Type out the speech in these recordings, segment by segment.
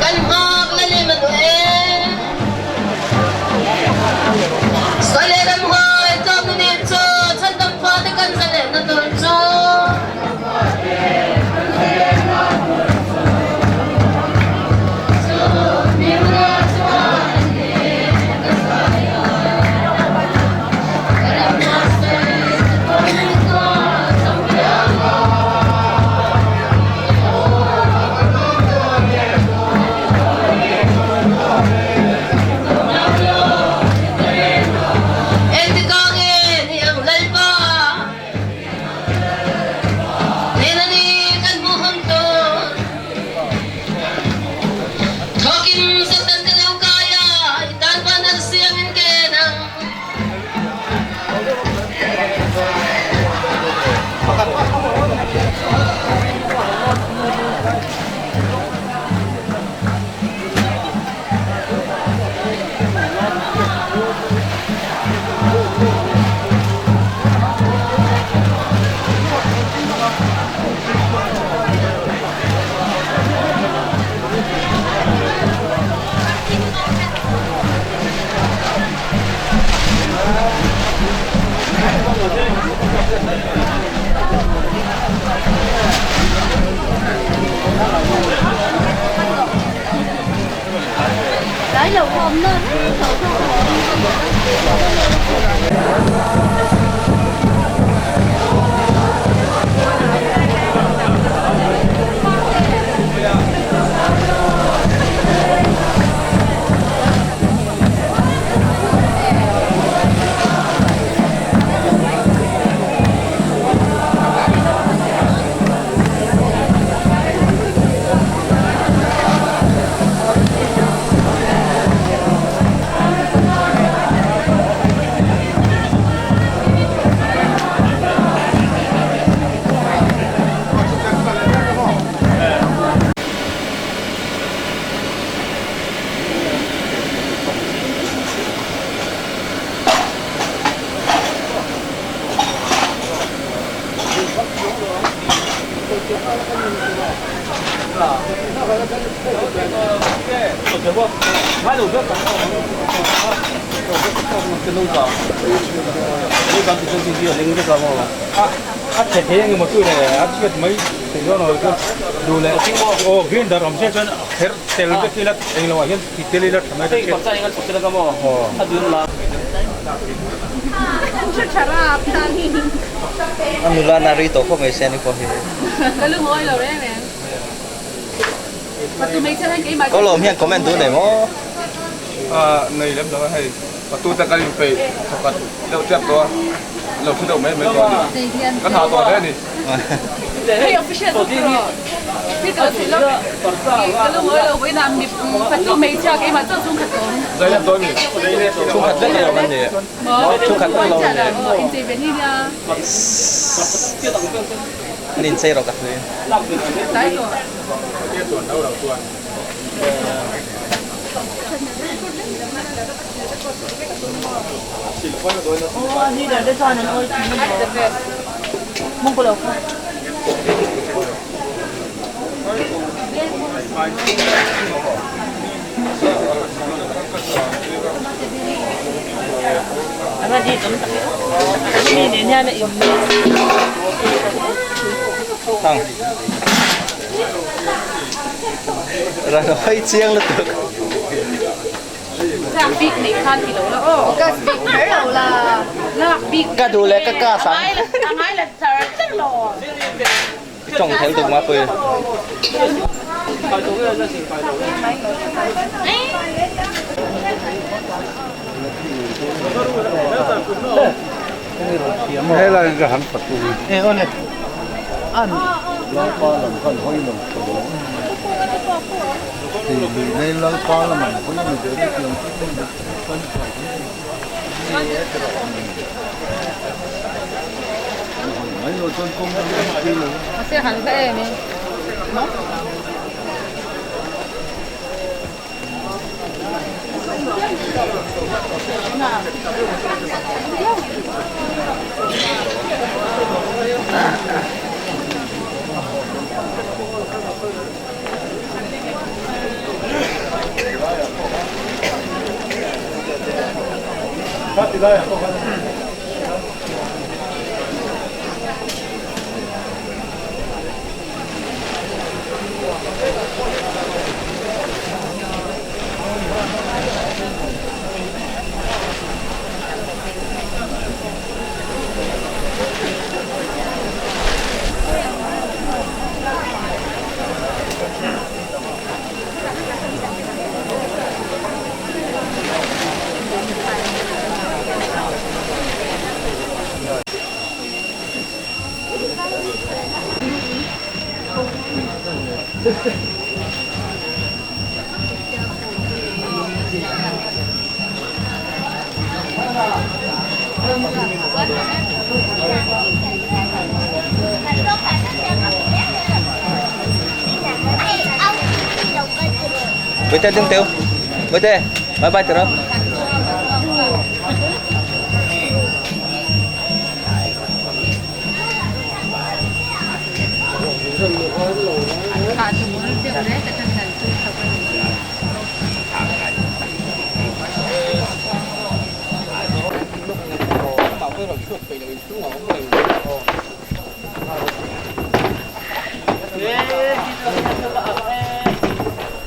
Kan hngak na le man e. Sale ram hoi tlawm na nen cu chandam fa te kan zalen na tur cu. A nula na rei tawh khawp mai se ani pawh hi. Ka lawm hian comment duh nei maw? Nei lem lo a hei patu te kan inpeih thawkhat deuh tep tawh a lo thu deuh mai mai tawh a ni ka tha tawh hle a ni. Zai lem dawn mi? Chhungkhat vek lo an ni. Chhungkhat vek lo an ni. An inchei rawh ka hlui. Thang. Ran hawi chiang lutuk. Ka duh leh ka kas ang. I tawng thel tuk mapui. Bete ding teu. Bete. Bye bye tiro.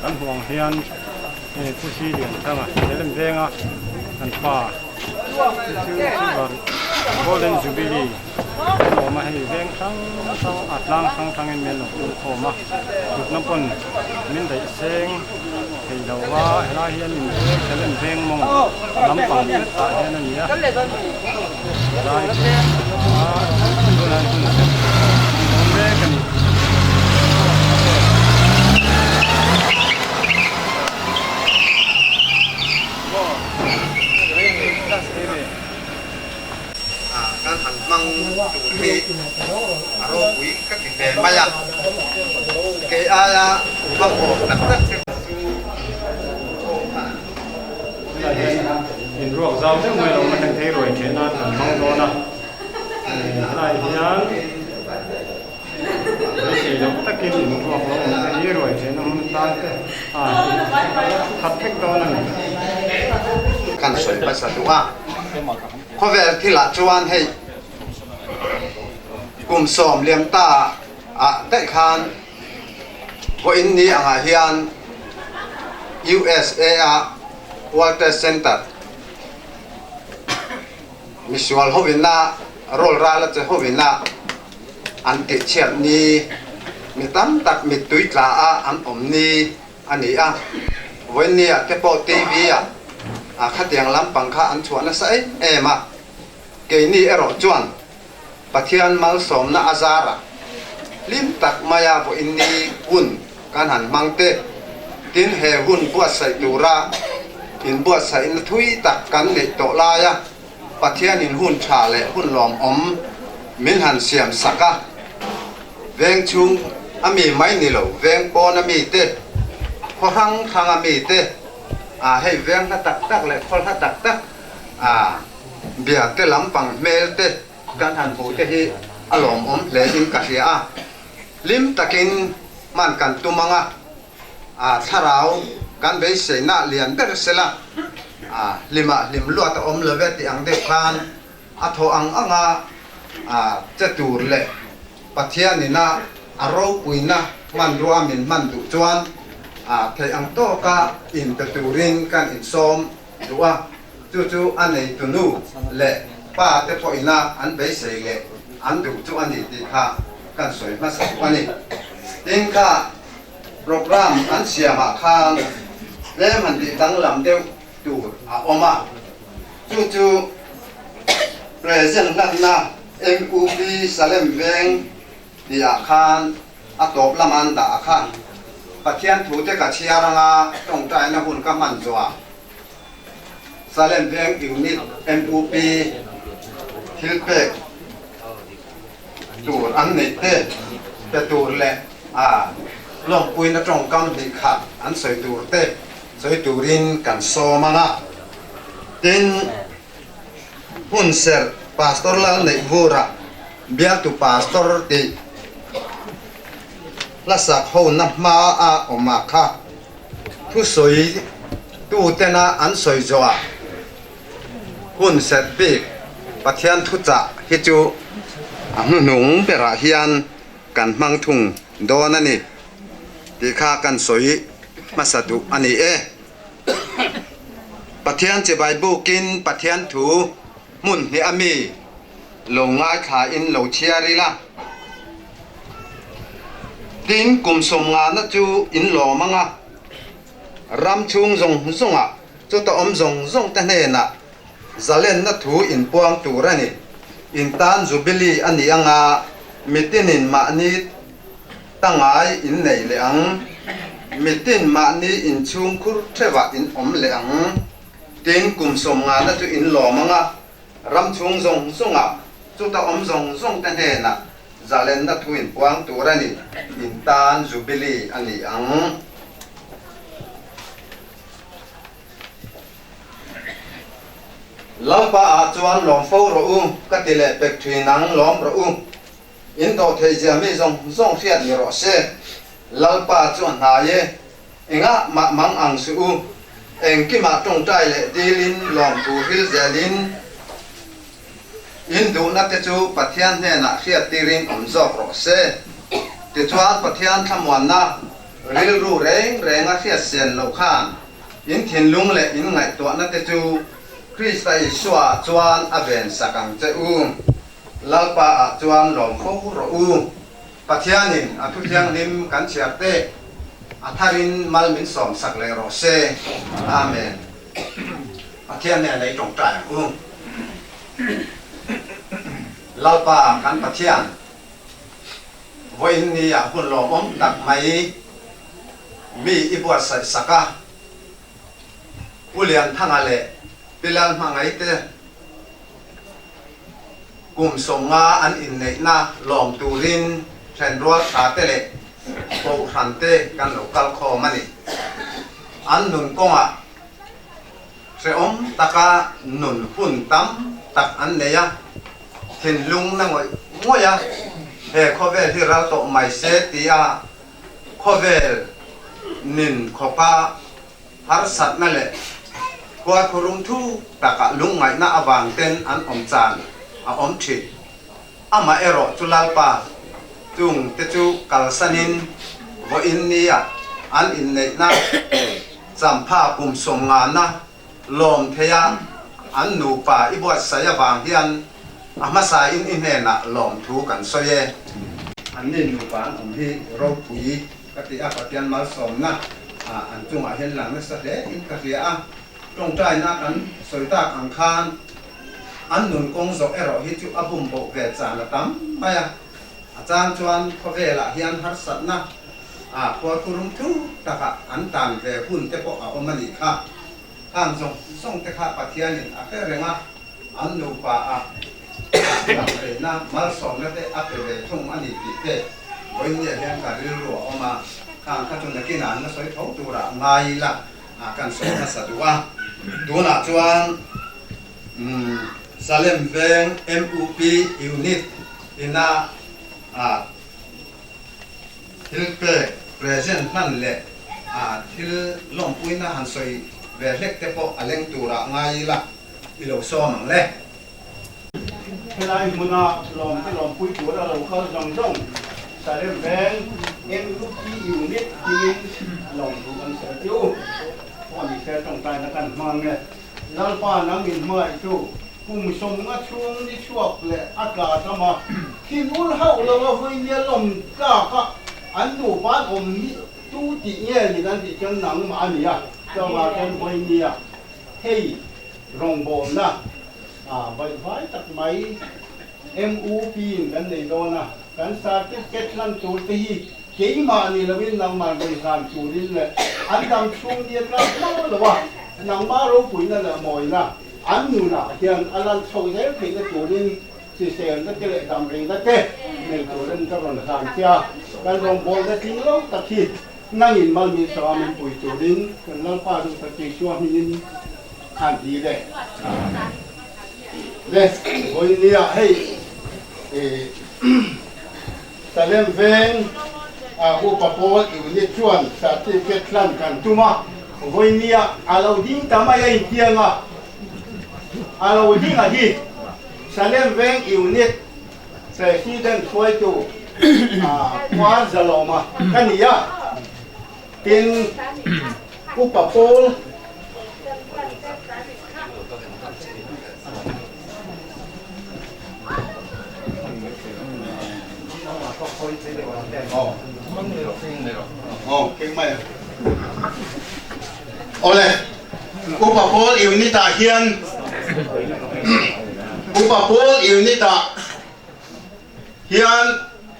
Kan hmuh ang hian hei Pu Si Lianthanga he lem venga kan pa chu silver golden jubilee an awm a hei veng hrang hrang a tlang hrang hrangin min lo pung khawm a thutna pawn min daih seng thei lo va helai hian in veng he lem veng mawng lampang vek ah hian a ni a helai ah tunah hian hun awm mek a ni. Kan han hmang tur hi a ropui ka ti ve mai a, kei aia hmang awm tak tak te chu thawm khan Tunah hian inruak zau deuh mai lo heng thei ruai theh nan kan hmang dawn a, helai hian beisei loh takin inruak lo awm te hi ruai thehna hmun tan te a khat vek dawn a ni. Kan sawi hmasa duh a, khawvel thilah chuan hei kum 90 ta ah daih khan vawiin ni angah hian USA a World Trade Center misual hovina rawl ral a che hovina an tihchhiat ni mi tam tak mittui tla a an awm ni a ni a, vawiinniah te pawh TV ah a khatiang lampang kha an chhuah nasa em em a, keini erawh chuan Pathian malsawmna a zara hlim tak maia vawiinni hun kan han hmang te, tin he hun buatsaih tura inbuatsaihna thui tak kan neih tawh laia Pathianin hun tha leh hun lawmawm min han siam sak a, veng chhung a mi mai ni lo, veng pawn a mi te, khaw hrang hrang a mi te, ah hei veng hla tak tak leh khaw hla tak tak ah bia te lampang hmel te kan han hmuh te hi a lawmawm hle in ka hria a, hlim takin hman kan tum ang a. A thlarau kan beiseina lian ber sela, a hlimah hlim luat a awm lo ve tih ang deuh khan a thaw ang anga a che tur leh Pathianina a ropuina hmanrua min hman duh chuan a theih ang tawka inpe turin kan insawm duh a, chu chu a neitunu leh pa te pawhina an beisei leh an duh chu a ni tih kha kan sawi hmasa duh a ni. Tin kha Programme an siamah khan tlem han tih danglam deuh tur a awm a, chu chu Present hlanna MUP Salem Veng tihah khan a tawp lama an dah a kha. Pathian thute ka chhiar anga tawngtaina hun ka hman zawhah Salem Veng Unit MUP thilpek tur an neih te pe tur leh a lawmpuina tawngkam hnih khat an sawi tur te sawi turin kan sawm ang a. Tin, hmun serh Pastor Lalneihvura bialtu Pastor tih hlasak hona hma a awm a kha thusawi tu tena an sawi zawhah. Hun serh bik Pathian thuchah hi chu a hnuhnung berah hian kan hmang thung dawn a ni tih kha kan sawi hmasa duh a ni e. Pathian chibai bukin Pathian thu hmun hnih a mi lo ngaithla in lo chhiar ila. Tin, kum sawmngana chu in lawm anga ram chhung zawng zawngah chuta awm zawng zawng te hnenah zalenna thu inpuang tur a ni. In tan Jubilee a ni anga mitinin mahni tangai in nei leh ang, mitin mahni inchhungkhur theuhah in awm leh ang. Tin, kum sawmngana chu in lawm anga ram chhung zawng zawngah chuta awm zawng zawng te hnenah zalenna thu inpuang tur a ni. In tan Jubilee a ni ang. Lalpa ah chuan lawm fo rawh u, ka ti leh pek thin ang, lawm rawh u. In dawh thei zia mi zawng zawng hriat ni rawh se. Lalpa chu a hnai e, engah mah mang ang suh u. Engkimah tawngtai leh dilin lawmthu hril zelin in duhna te chu Pathian hnenah hriat tirin awm zawk rawh se. Tichuan Pathian thlamuanna rilru reng renga hriat sian loh khan in thinlung leh in ngaihtuahna te chu Krista Isua chuan a ven sak ang che u. Lalpa ah chuan lawm fo rawh u. Pathianin a thu thianghlim kan chhiar teh a tharin mal min sawm sak leh rawh se. Amen. Pathian nen lei tawngtai ang u. Lalpa kan Pathian, vawiin ni ah hun lawmawm tak mai mi i buatsaih sak a, Pu Lianthanga leh Pi Lalhmangaih te Kum 50 an inneihna lawm turin thenrual tha te leh kohhran te kan lo kal khawm a ni. An nun kawngah hrehawm taka nun hun tam tak an nei a, thinlung na ngawih ngawih a, he khawvel hi ral tawh mai se tia khawvel nin khawpa Harsatna leh khuarkhurum thu takah lungngaihna avang ten an awm chan a awm thin. Amah erawh chu Lalpa chung te chu kalsanin vawiin nia an inneihna champha kum 50na lawm theia an nupa i buatsaih avang hian a hmasain i hnenah lawmthu kan sawi e. Anni nupa an awm hi ropui Ka ti a, Pathian malsawmna an chungah hian lang nasa hle in ka hria a, tawngtaina kan sawi tak ang khan an nun kawng zawh erawh hi chu a bum boh ve chan a tam mai a, a chang chuan khawvelah hian harsatna a khualkhurum thu takah an tan ve hun te pawh a awm a nih kha. Khang zawng zawng te kha Pathianin a hre reng a, an nupa a Damreina malsawmna te a pe ve thung a ni tih te vawinia hian ka rilru a awm a, khang kha chu nakinah an la sawi tho turah ngai ila kan sawi hmasa duh a. Tunah chuan Salem Veng MUP Unit ina thil pek, present, hman leh thil lawmpuina han sawi ve hlek te pawh a leng turah ngai ila i lo sawm ang le. Helai hmuna lawmte lawmpui tur a lo kal zawng zawng Salem Veng MUP Unit hmingin lawmthu kan sawi che u. Pawh ni se tawngtaina kan hmang nge. Lalpa nang in hmangaih chu kum 50 chhung ni chhuak leh a tla tam a, thin ul hauh lo a vui nia lawm tlak a an nupa an awm ni tu tih nge ni kan tih chuan nangmah a nia chuvangah chuan vui nia hei rawngbawlna a vaihvai tak mai MUP in kan nei dawn a, kan certificate hlan tur te hi keimah ni loin nangmah rawn hlan turin leh an dam chhung ni a tlak hma lo a, nangmah ropuina leh mawina an nunah hian a lan chho zel theihna turin hriselna te leh damreina te nei turin ka rawn hlan che a, kan rawngbawlna tling lo tak hi nangin malmin sawa min pui turin kan Lalpa duh tak Isua hmingin Khan hi le le vawinia hei Salem Veng upa pawl unit chuan certificate hlan kan tum a, vawinia a lo ding ta mai a intiang a. A lo hing a hi Salem Veng Unit President hruaitu Khuar Zalawma ka ni a, tin Upa Paul Awle, Upa Pawl Unit ah hian Upa Pawl Unit ah hian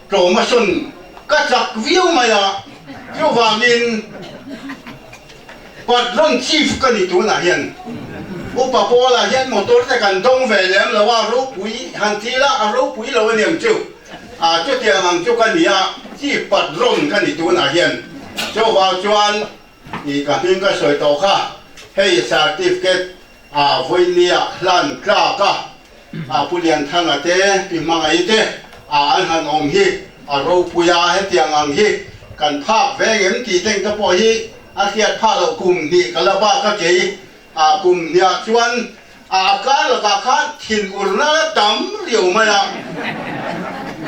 tlawm a sawn ka chak viau mai a, chuvangin Patron Chief ka ni tunah hian Upa Pawl-ah hian motor te kan dawng ve lem lo a, ropui han ti la a ropui lo aniang chu. A chutiang ang chu ka ni a, Chief Patron ka ni tunah hian. Chuvang chuan i ka hming ka sawi tawh kha, hei certificate a vawinia hlan tlak a, a Pu Lianthanga te, Pi Hmangaih te a an han awm hi a ropui a, hetiang ang hi kan phak ve ngem tih teng te pawh hi a hriat phah loh kum hnih ka la bak a kei a kum hniah chuan a a kar lakah khan thin urna la tam riau mai a,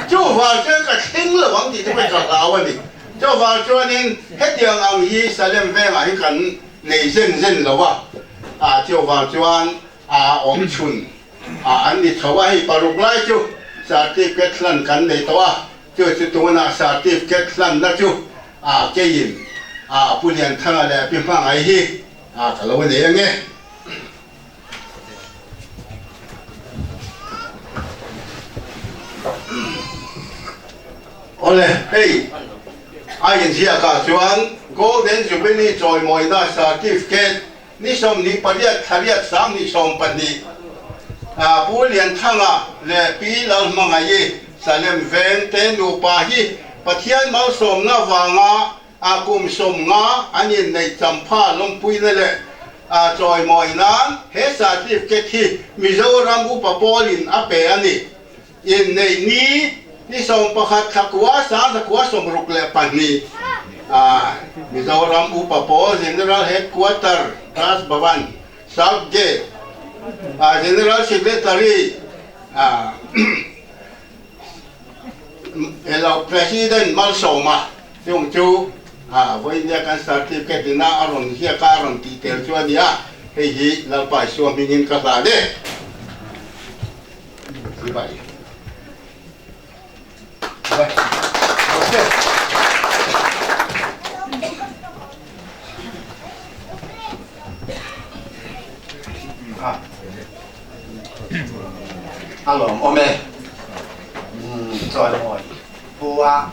chuvang chuan ka thleng lo ang tih te pawh hi ka hlau a ni. Chuvang chuanin hetiang ang hi Salem vengah hi kan nei zen zen lo a, a chuvang chuan a awm chhun a an ni tho a, hei paruk lai chu certificate hlan kan nei tawh a, chu chu tunah certificate hlanna chu a keiin a Pu Lianthanga leh Pi Hmangaih hi a ka lo nei ange. Awle, hei a inziakah chuan Golden Jubilee chawimawina certificate Ni 28 thla 20 20 ah Pu Lianthanga leh Pi Lalhmangaih Salem Veng te nupa hi Pathian malsawmna vanga a kum 50 an inneih champha lawmpuina leh a chawimawi nan he certificate hi Mizoram Upa Pawlin a pe a ni. Inneih ni ni 11 thla kua 1962 ah Mizoram Upa Pawl General Headquarter Raj Bhavan, South Gate ah General Secretary ah elo President Malsawma chung chu ah vawinia kan certificate ina a rawn ziak a a rawn tih tel chu a ni a, hei hi Lalpa Isua hmingin ka hlan e. A lawmawm e. Chawimawi pu a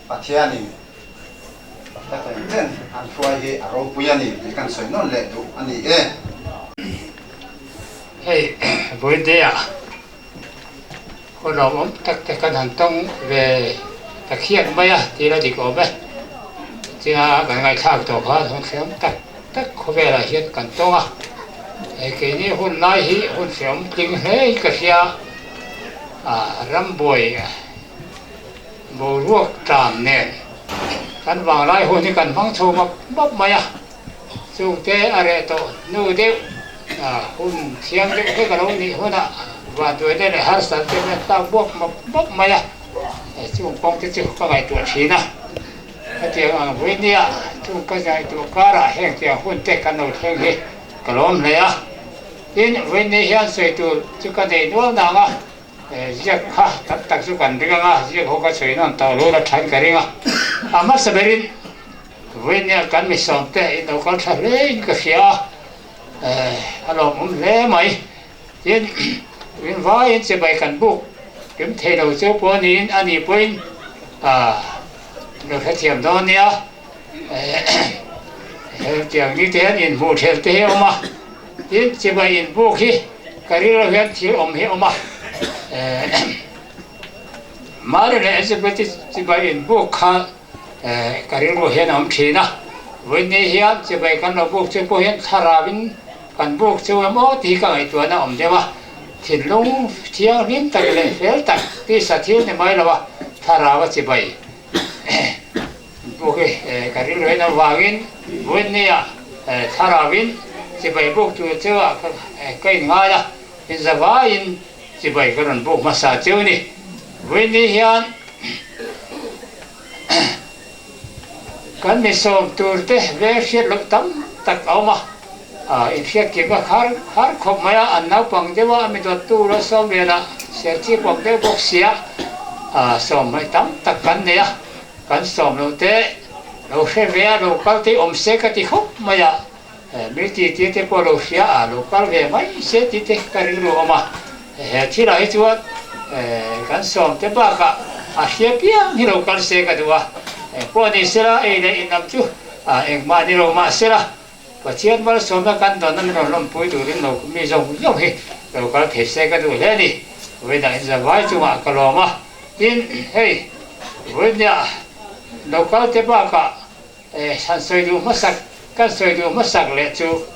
Pathianin hetiang chen an hruai hi a ropui a ni tih kan sawi nawn leh duh a ni e. Hei birthday ah hun lawmawm tak te kan han tawng ve ta khiat mai a tih la dik awm e. Tinga kan ngaihthlak tawh khan hun hreawm tak tak khawvelah hian kan tawng a. Hei keini hun lai hi hun hreawm tling hle in ka hria a, rambuai boruak tan nen kan vanglai hun hi kan hmang chho map map mai a. Chungte a reh tawh hnu deuh hun thiang deuh vek a lo nih hunah vanduaina leh harsat te hian tlak buak mawp mawp mai a, chung kawng te chu ka ngaihtuah thin a. Hetiang ang vui nia chung ka ngaihtuah karah heng tiang hun te kan lo thleng hi ka lawm hle a. Tin, vui ni hian sawi tur chu ka nei nual nang a, ziak kha tam tak chu kan ring ang a, ziak ho ka sawi nawn tawh lo la thain ka ring a. A hmasa berin Vawinia kan misawm te in lo kal tha hle in ka hria a, a lawmawm hle mai. Tin, in vaiin chibai kan buk kim thei lo chu pawh niin a nih pawhin lo hrethiam dawn nia. Hetiang ni te hian inhmuh thelh te hi a awm a, tin chibai inbuk hi ka rilru hian thil awm hi a awm a. Mari leh Elizabeth-i chibai inbuk kha Ka rilru hian a awm thin a, vawiin hian chibai kan lo buk chu pawh hian thlarauin kan buk chu em aw tih hi ka ngaihtuahna a awm deuh a, thinlung thianghlim tak leh fel tak tisa thil ni mai lo a, thlarau a chibai buk hi ka rilru hian avangin vawiin nia thlarauin. Chibai buk tur cheu ah ka in ngai a, in zavaiin chibai ka rawn buk hmasa cheu ni. Vawiin hian kan mi sawm tur te veng hriat loh tam tak a awm a, inhriat kim a khar khar khawp mai a, an naupang deuh a, a mi dawttu lo sawm lian a, serchhip awm deuh bawk sia, sawm hmaih tam tak kan nei a, kan sawm loh te lo hre ve a, lo kal te awm se ka ti khawp mai a, mi ti tir te pawh lo hria a, lo kal ve mai se tih te ka rilru awm a, he thilah hi chuan kan sawm te bakah a hria piang hi lo kal se ka duh a, engpawh ni sela ei leh in lam chu engmah ni lo mah sela Pathian malsawmna kan dawnna min rawn lawmpui turin lo mi zawng zawng hi lo kal thei se ka duh hle a ni. Vawiinah inzavai chungah ka lawm a, tin hei vawiinah lo kal te bakah han sawi duh hmasak kan sawi duh hmasak leh chu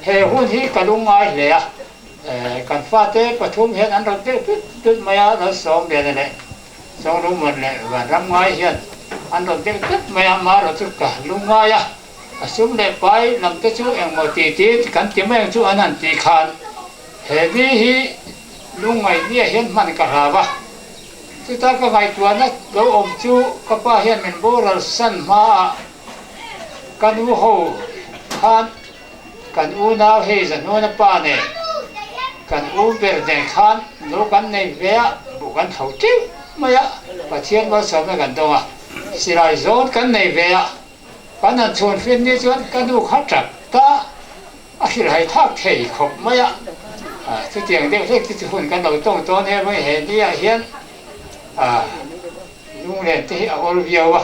he hun hi ka lungngai hle a, kan fate pathum hian an rawn deuh tut tut mai a, Lalsawmliana leh Chawngruman leh Vanramngai hian an rawn deuh tut mai a, marawh chu ka lungngai a. A sum leh pai lam te chu engmaw ti ti kan ti mai ang chu an han tih khan he ni hi lungngaihni ah hian hman ka hlau a. Chuta ka ngaihtuahna lo awm chu ka pa hian min boral san hma ah ka nu ho khan kan unau hei Zahnuna pa nen kan u ber nen khan lo kan nei ve a, buh kan tho teuh mai a, Pathian malsawmna kan dawng a, silai zawn kan nei ve a. Kan han chhuan hriat ni chuan ka nu kha tap ta a hrilhhai thak thei khawp mai a, chutiang deuh hlek te chu hun kan lo tawng tawn em mai he ni ah hian lunglen te hi a awl viau a,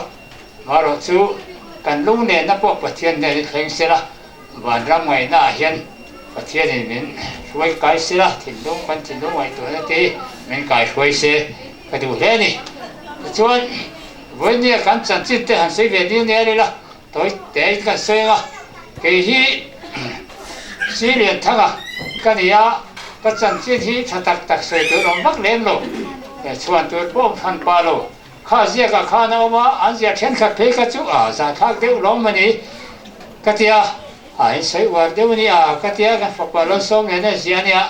marawh chu kan lungnenna pawh Pathian hnen hi thleng sela, vanram ngaihna ah hian Pathian in min hruai kai sela, thinlung kan thinlung ngaihtuahna te hi min kai hruai se ka duh hle a ni. Tichuan. Vawinia kan chanchin te han sawi ve dil nia ila, tawi te in kan sawi ang a, kei hi Syrian thanga ka ni a, ka chanchin hi tha tak tak sawi tur awm vak lem lo, chhuan tur pawh awm hran pah lo, kha ziakah khan a awm a, an ziah thenkhat phei kha chu a zahthlak deuh lawm mani ka ti a, a in sawi uar deuh a ni a ka ti a, kan fapa Lalsawmliana ziah a nia,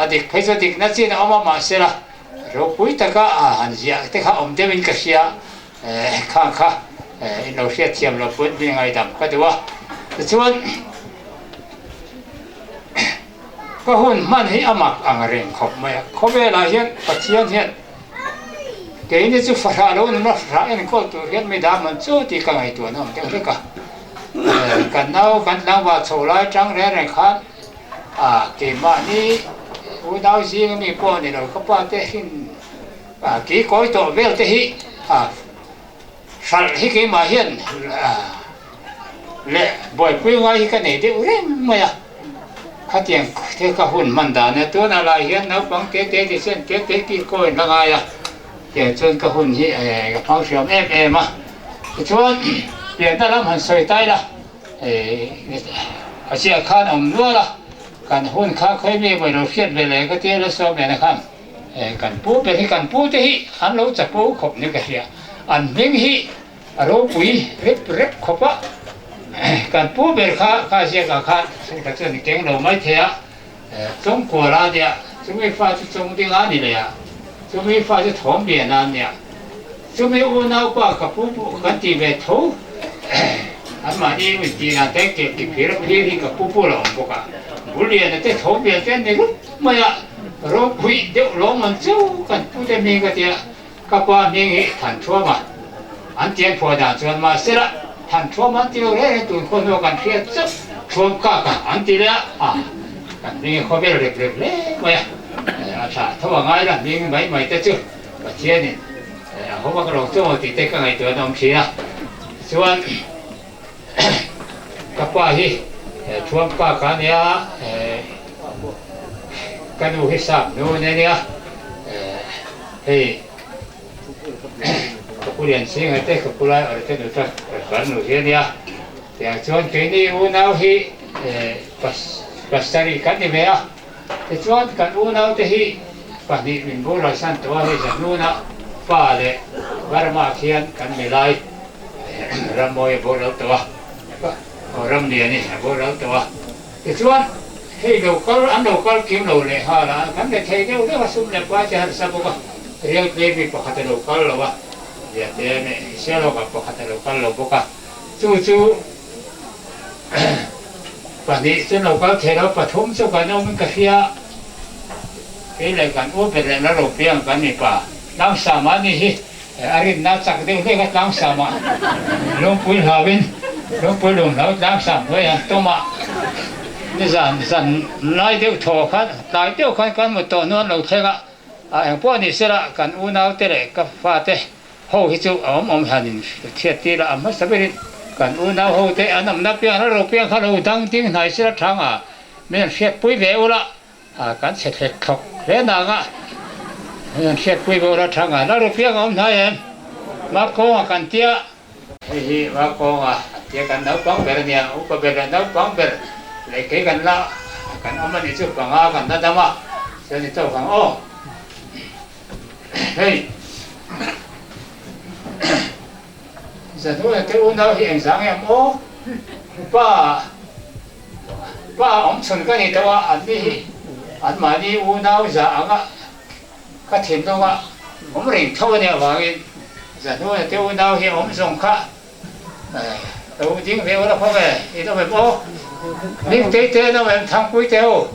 a dik phei chu dikna chin a awm a, mahsela Ropui taka han ziah te kha awm deuhin ka hria, khang kha in lo hriat thiam lo pawn mi ngaidam ka duh a. Tichuan ka hun hman hi a mak ang reng khawp mai a, khawvelah hian Pathian hian keini chu fahrah lo nuna fahrah enkawl tur hian mi dam an chu tih ka ngaihtuahna awm deuh hlek a. Kan nau kan tlangval chho lai tang reng reng khan A keimahni unau zing ami pawh ni lo ka pa te hin a ki kawi tawh vel te hi a hralh hi keimah hian leh buaipui ngai hi ka nei deuh reng mai a, khatiang te ka hun hman dan a tunah lah hian naupang te te ti chuan te te ki kawiin la ngai a tiang chuan ka hun hi ka hmang hriam em em a tichuan pianna lam han sawi ta ila. A chiah khan awm nual a, kan hun kha khawi mi emaw ilo hriat ve leh ka tia la sawm lehna khan kan pu ber hi kan pu te hi an lo chapo khawp ni ka hria, an hming hi a ropui rep rep khawp a, kan pu ber kha kha ziakah khan thenkhat chuan i keng lo mai thei a, Chawngkual a nia, chumi fa chu Chawngding a ni leh a, chumi fa chu Thawmlian a nia, chumi unaupa ka pu pawh kan ti ve tho, anmahni min tih dan te keh ti phir a phir hi ka pu pawh la awm bawk a, Buliana te Thawmlian te an ni rup mai a, ropui deuh lawm an chu kan pu te hming ka tia, ka pa hming hi Thanthuama an ti an phuah dan chuan mahsela Thanthuama an ti lo reng reng tun khaw hnuah kan hriat chauh Thuam kak a an ti leh a, a kan hming hi khawvel rep rep hle mai a, a tha tho a ngai la hming mai mai te chu Pathianin a haw vak lo chu maw tih te ka ngaihtuah an awm thin a, chuan ka pa hi Thuam kak a nia ka nu hi sap nu a nia. Hei ka pu Liansinga te ka pu lai awrh te nu ta kan nu hi a nia. Tiang chuan keini unau hi pasarih kan ni ve a, tichuan kan unau te hi pahnih min boral san tawh a, hei Zahnuna pa leh Burma khian kan mi lai Rammawi a boral tawh a, Ramliani a boral tawh a. Tichuan, hei lo kal, an lo kal kim lo leh nghal a, kan be thei deuh deuh a, sum leh pai te harsa bawk a, rial baby pakhat a lo kal lo a, Liate leh Sialawka pakhat a lo kal lo bawk a, chu chu pahnih chu an lo kal thei lo, pathum chu kan awmin ka hria, kei leh kan u ber leh la ropiang kan mipa Tlangsama a nih hi. A rinna chak deuh hlek a tlangsam ah lungpui hlauin lungpui lung hlau tlangsam hnuai an tum a, nizan zan lai deuh thaw khan tlai deuh khan kan mut tawh hnu an lo thleng a, a engpawh ni sela kan unau te leh ka fate ho hi chu a awm awm hian in chhiat tir a, a hmasa berin kan unau ho te an awmna piang ral ro piang kha lo dang ding hnai sela thang a min an hriatpui ve ula. Kan chhe thlek thlawk hle nang a, an hriatpui bawk la tha ngai la rupiang a awm hnai em? Makawnga kan tia. Hei hi Makawnga an tia kan naupang ber a nia, upa ber leh naupang ber leh kei kan la kan awm a nih chu panga kan la dam a, chuan i tawk ang aw. Hei Zanuna te unau hi engzang em aw? Upa. Pa awm chhun ka ni tawh a, an ni hi anmahni unau za anga ka thinlunga awm reng tho a nih avangin Zahnuna te unau hi awm zawng kha lo ding ve ula khawp e, in awm em aw? Hming tei te an awm em Thangpui te u?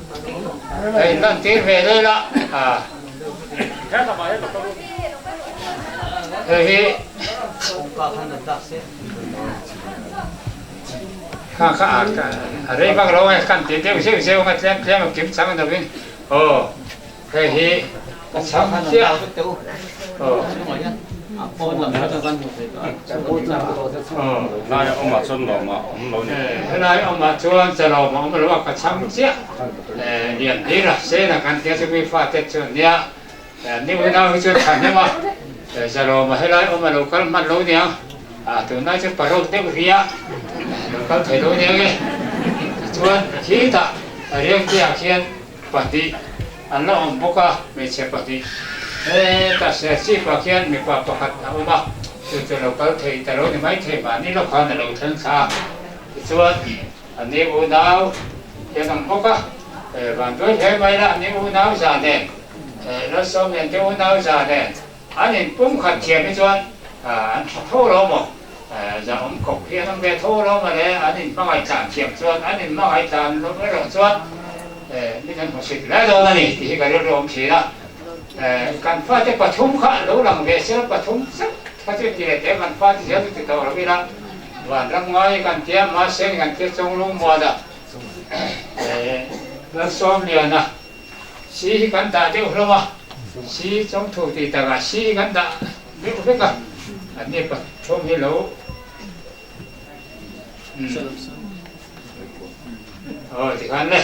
Hei lan tir ve leh la a. Hei hi. Kha kha a rei vak lo e, kan ti deuh zeuh zeuh ang a tlem tlem a kim chang lovin aw hei hi ka chhang chiah aw. Helai awmah chuan lawm a awm lo ni. Helai awmah chuan chalawm a awm lo a ka chhang chiah lian hlir a sena kan tia chu mi fate chuan nia Ni unau hi chuan thahnem a, Zalawma helai awm a lo kal hman lo niang, tunlai chu paruk deuh ria lo kal thei lo niang e. Tichuan khitah Riangte-ah khian pahnih an la awm bawk a, hmeichhe pahnih. Hetah Serchhip-ah khian mipa pakhat a awm a, chu chu lo kal thei ta lo ni maithei mahni lawk khan a lo thleng thla a. Tichuan ani unau hian awm bawk a, vanduai hle mai la ani unau za nen. Lalsawm lian te unau za nen an in pum khat thiam hi chuan an tha tho lo maw? Za awm khawp hi an awm ve tho lo maw le? An in hmangaih tlan thiam chuan an in hmangaih tlan loh erawh chuan min an hmusit hle dawn a ni tih hi ka rilru awm thin a. Kan fate pathum kha lo lang ve sela pathum zet kha chu ti leh teh kan fate zel chu ti tawh lo ila vanram ngai kan tia mahse kan tia chawng lungmuan a Lalsawm liana Si hi kan dah deuh hlawm a, si chawngthu tih takah si hi kan dah deuh vek a, an ni pathum hi lo aw tikhan le,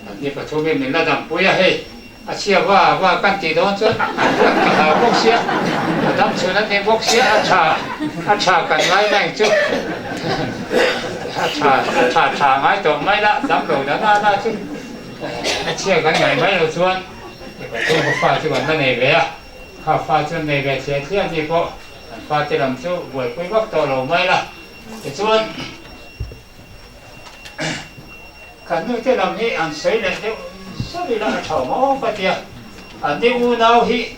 an ni pathum hi min la dampui a hei, a chhia va va kan tih dawn chuan ka hlau bawk sia, a dam chhun an ni bawk sia, a tha a tha kan ngai na eng chu a tha a tha tha ngai tawh mai la dam lo na na na chu. A chhia kan ngaih mai loh chuan chhungkaw fa chu kan la nei ve a, kha fa chu an nei ve thliah thliah ni pawh an fate lam chu buaipui vak tawh lo mai la. Tichuan kan nute lam hi an sawi leh deuh zauh ila a tha maw ka tia, an ni unau hi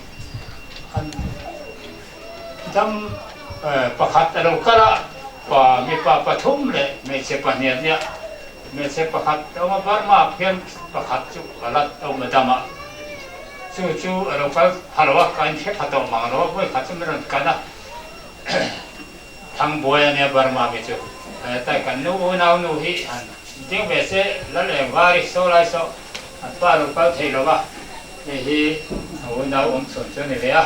an dam pakhat a lo kal a, pa mipa pathum leh hmeichhe pahnih an nia. Hmeichhe pakhat a awm a, Burma phian pakhat chu a la awm a dam a, chu chu a lo kal pha lo a, ka inhre pha tawh mang lo a, vawi khat chu min rawn kan a, Thangbuai a nia Burma mi chu, tai kan nu unau nu hi han ding ve se, Lal eng var i saw lai saw an pa lo kal thei lo a, hei hi a unau awm chhun chu a ni ve a,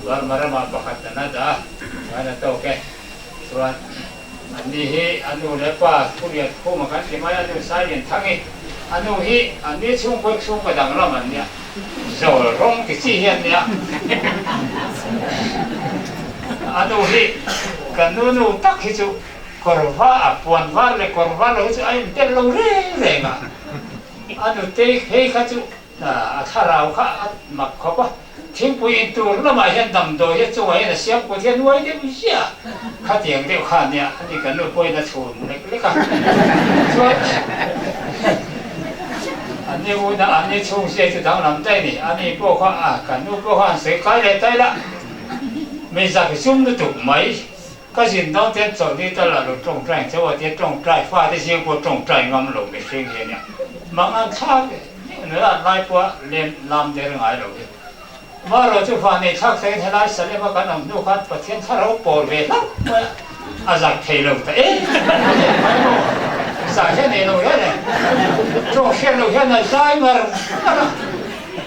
Burma ramah pakhat an la dah a, chuan a tawk e, chuan. Anni hi a nu leh pa Thulian Khuma kan ti mai a, nu Sailian Thangi. A nu hi anni chhungkaw chhungkaw danglam an nia, zawl rawng ti chi hi an nia. A nu hi kan nu nu tak hi chu kawr va a puan var leh kawr var lo hi chu a intel lo reng reng a. A nutei phei kha chu A thlarau kha a mak khawp a, thingpui in tur lamah hian damdawi hi a chungah hian a siam kut hian uai deuh ziah a, khatiang deuh kha nia ani kan nu pawhin a chhun lek lek a, chuan Anni una anni chhung zia chu danglam daih a ni. Ani pawh kha a kan nu pawh kha an sawi kai leh daih la. Mi zak zum lutuk mai. Ka zin dawn te chawlhni tal a lo tawngtai ang chauh a tia tawngtai fate zing pawh tawngtai ngam lo mihring hi a nia. Mang an thlak nula lai pawh lem lam der ngai lo hi. Marawh chu fa nei thlak thlengin helai Salem a kan awm hnu khan Pathian thlarau pawl ve hlauh mai a, a zak thei lo ta em em mai maw? Zah hian nei lo reng reng. Tawng hriat loh hian a zai ngar ngar a,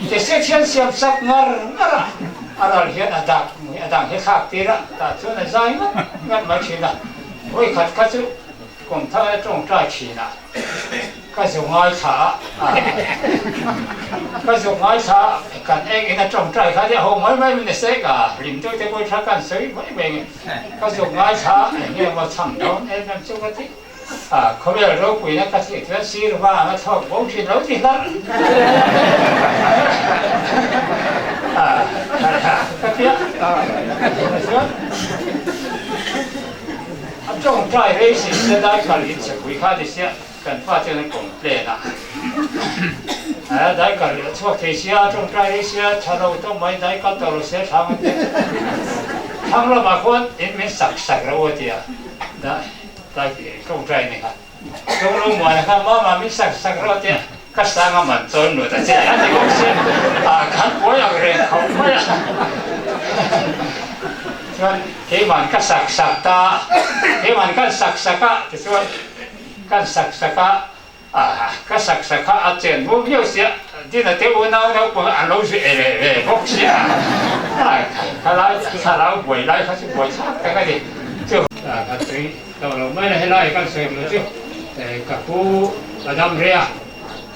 Tesek hian siam sak ngar ngar a, a ral hian a dak a dang hi thlak tir a, tah chuan a zai ngat ngat mai thin a, vawikhat kha chu kum thar a tawngtai thin a. Ka zu ngaithla a, ka zu ngaithla a, kan eng in a tawngtai kha nia ho mai mai min a sek a, hlim deuh te pawh tha kan sawi mai mai nge, ka zu ngaithla a, eng nge maw chhang dawn em em chu ka ti a, khawvel ropuina ka thih chuan sir vang a thlawk bo thin lo ti hlarh a, ka ti a, chuan. A tawngtai rei si se dai kal in chhepui kha ni sia kan fa chuan an complain a, a dai kal a chhuak thei sia a tawngtai rei sia tha lo tawp mai dai kal tawh lo sia thlang an ti thlang lamah khuan in min sak sak reuh a tia dai dai tawngtai ni kha Tawnglo muana kha mama min sak sak reuh a tia ka sang a man chawn lut a che a ti bawk sia a khan buai ang reng khawp mai a. Chuan keiman ka sak sak ta, keiman kan sak sak a tichuan kan sak sak a, ka sak sak kha a chen mu viau sia, Dina te unau naupang an lo zui leh ve bawk sia, khalai thlarau buai lai kha chu buai thlak tak a ni. Chu ka tui tawh lo mai la, helai kan sawi lo chu ka pu a dam rei a,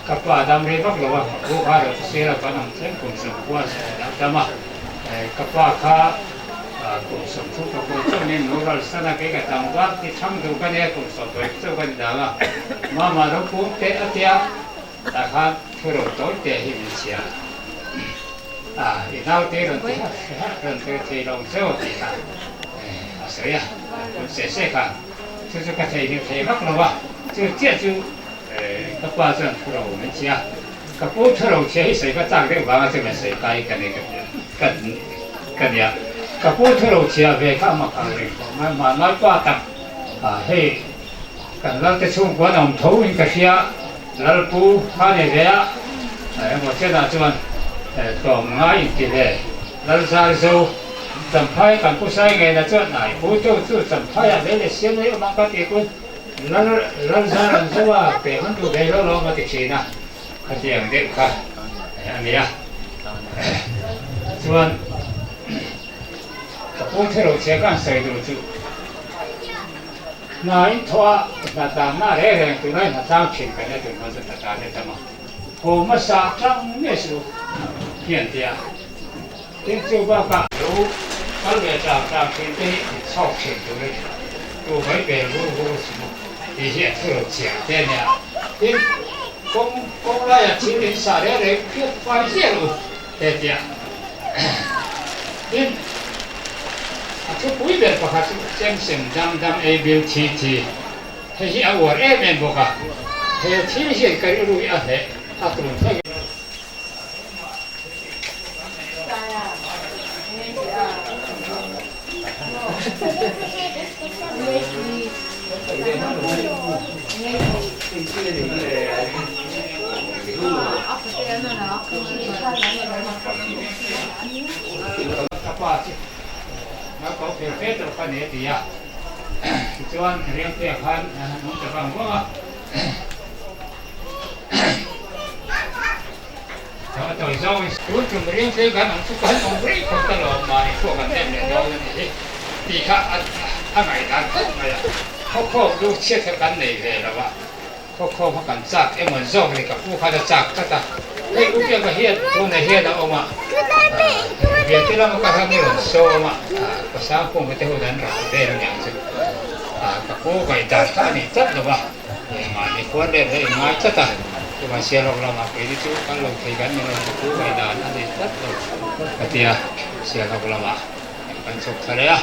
ka pa a dam rei vak lo a, ka pu kha ro chu sir a kan awm thleng kum 90 a dam a, ka pa kha kum 30 ka pu chuanin lo ral san a, kei ka tam vak ti thang duh ka nia, kum 70 chauh ka ni dang a, mama lo pum teh a tia, tah khan thu ro tawi te hi min chhia a, i naute rawn ti harh harh rawn ti thei lo chauh a tih kha a sawi a, kun se se khan chu chu ka theihnghilh thei vak lo a, chu chiah chu Ka pa chuan thu ro min chhia, ka pu thu ro chhia hi sawi ka chak deuh vanga chu min sawi kai ka ni ka ka nia. Ka pu thu ro chhia ve kha a mak ang reng khawp mai, hmanlai pa tak hei kan Lalte chhungkua an awm tho in ka hria, Lalpu kha ni ve a, emaw chenah chuan tlawm ngai in ti ve, Lalzarzo Champhai kan pu sai ngeina chuan ai pu tu chu Champhaiah ve leh siam mai awm ang ka ti kun. Lal lal zar an zo a, pek an duh ve lo lawm a ti thin a, khatiang deuh kha a ni a. Chuan ka pu thero chhia ka han sawi duh chu hna in thawh a, hna tlang na reng reng tunlai hna tlang thin kan nia tun hma chu hna tlan te tam a, haw hmasa tang nge suh hian tia. Tin chu bakah lo kal ve tlang tlang thin te hi in chhawk thin turin tu mai bel vur vur chu tih hi a thu lo chiang te a nia. Tin, kawng kawng laiah thil in sah reng reng phiat fai ziah lo te tia. Tin, a thupui ber pakhat chu chem sem dam dam ei bil thi thi hei hi a uar em em bawk a. He thil hian ka rilru hi a hleh a tun thleng. Ka pa chu naupang fel fe tawh kha ni a ti a, tichuan Riangtea khan a han awm ta vang vang a. Tun tum ring tlei kan awm chu kan awm rei khawp ta lo, mahni pawh kan nem leh dawn a nih hi tih kha a ngaihdan khawp mai a. Khawkhawm lu chhiat kha kan nei ve lo a, khawkhawm kha kan chak emaw zawk ni ka pu khan a chak tlat a, hei u Biaka hian tunah hian a awm a, Biate lama ka ram i rawn sawm a, ka sangpum te hun an rah vel aniang chu ka pu ngaihdan kha a ni tlat lo a. Mahni khuan let hi a inngai tlat a, chuvang Sialawk lamah keini chu kal lo thei kan ni lo, ka pu ngaihdan a ni tlat lo ka ti a, Sialawk lamah kan chhuk thla leh a.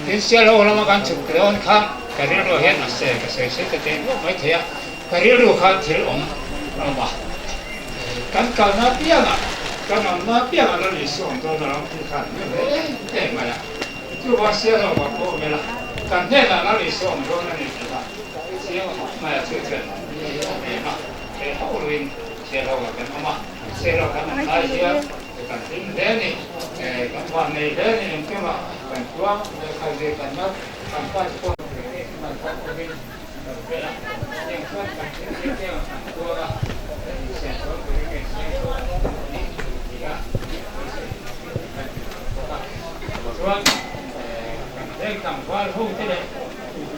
Tin, Sialawk lama kan chhuk dawn kha ka rilru hian a se ka sawi sawi ta teh nuah mai thei a, ka rilru kha thil awm a awm a. Kan kalna apiangah, kan awmna apiangah Lal Isua awm dawn a lo tih kha an hmu ve em em mai a. Chuvang Sialhawk ah pawh awm ila, kan hnenah Lal Isua awm dawn a ni tih kha chiang khawp mai a, chu chuan ni hi a hnem a, he ho luin Sialhawk ah kan awm a, Sialhawk kan awm lai hian kan hlim hle a ni, kan vannei hle a ni, engkimah kan tluang, lehkha zir kan nat, kan pa te pawh kan thawk khawpin kan pe a, tiang chuan kan thil thil tiangah kan tuar a, kan insiam sawn turin kan insiam sawn a ni ti a, beisei kan ti thei bawk a. Chuan kan veng tlangval ho te leh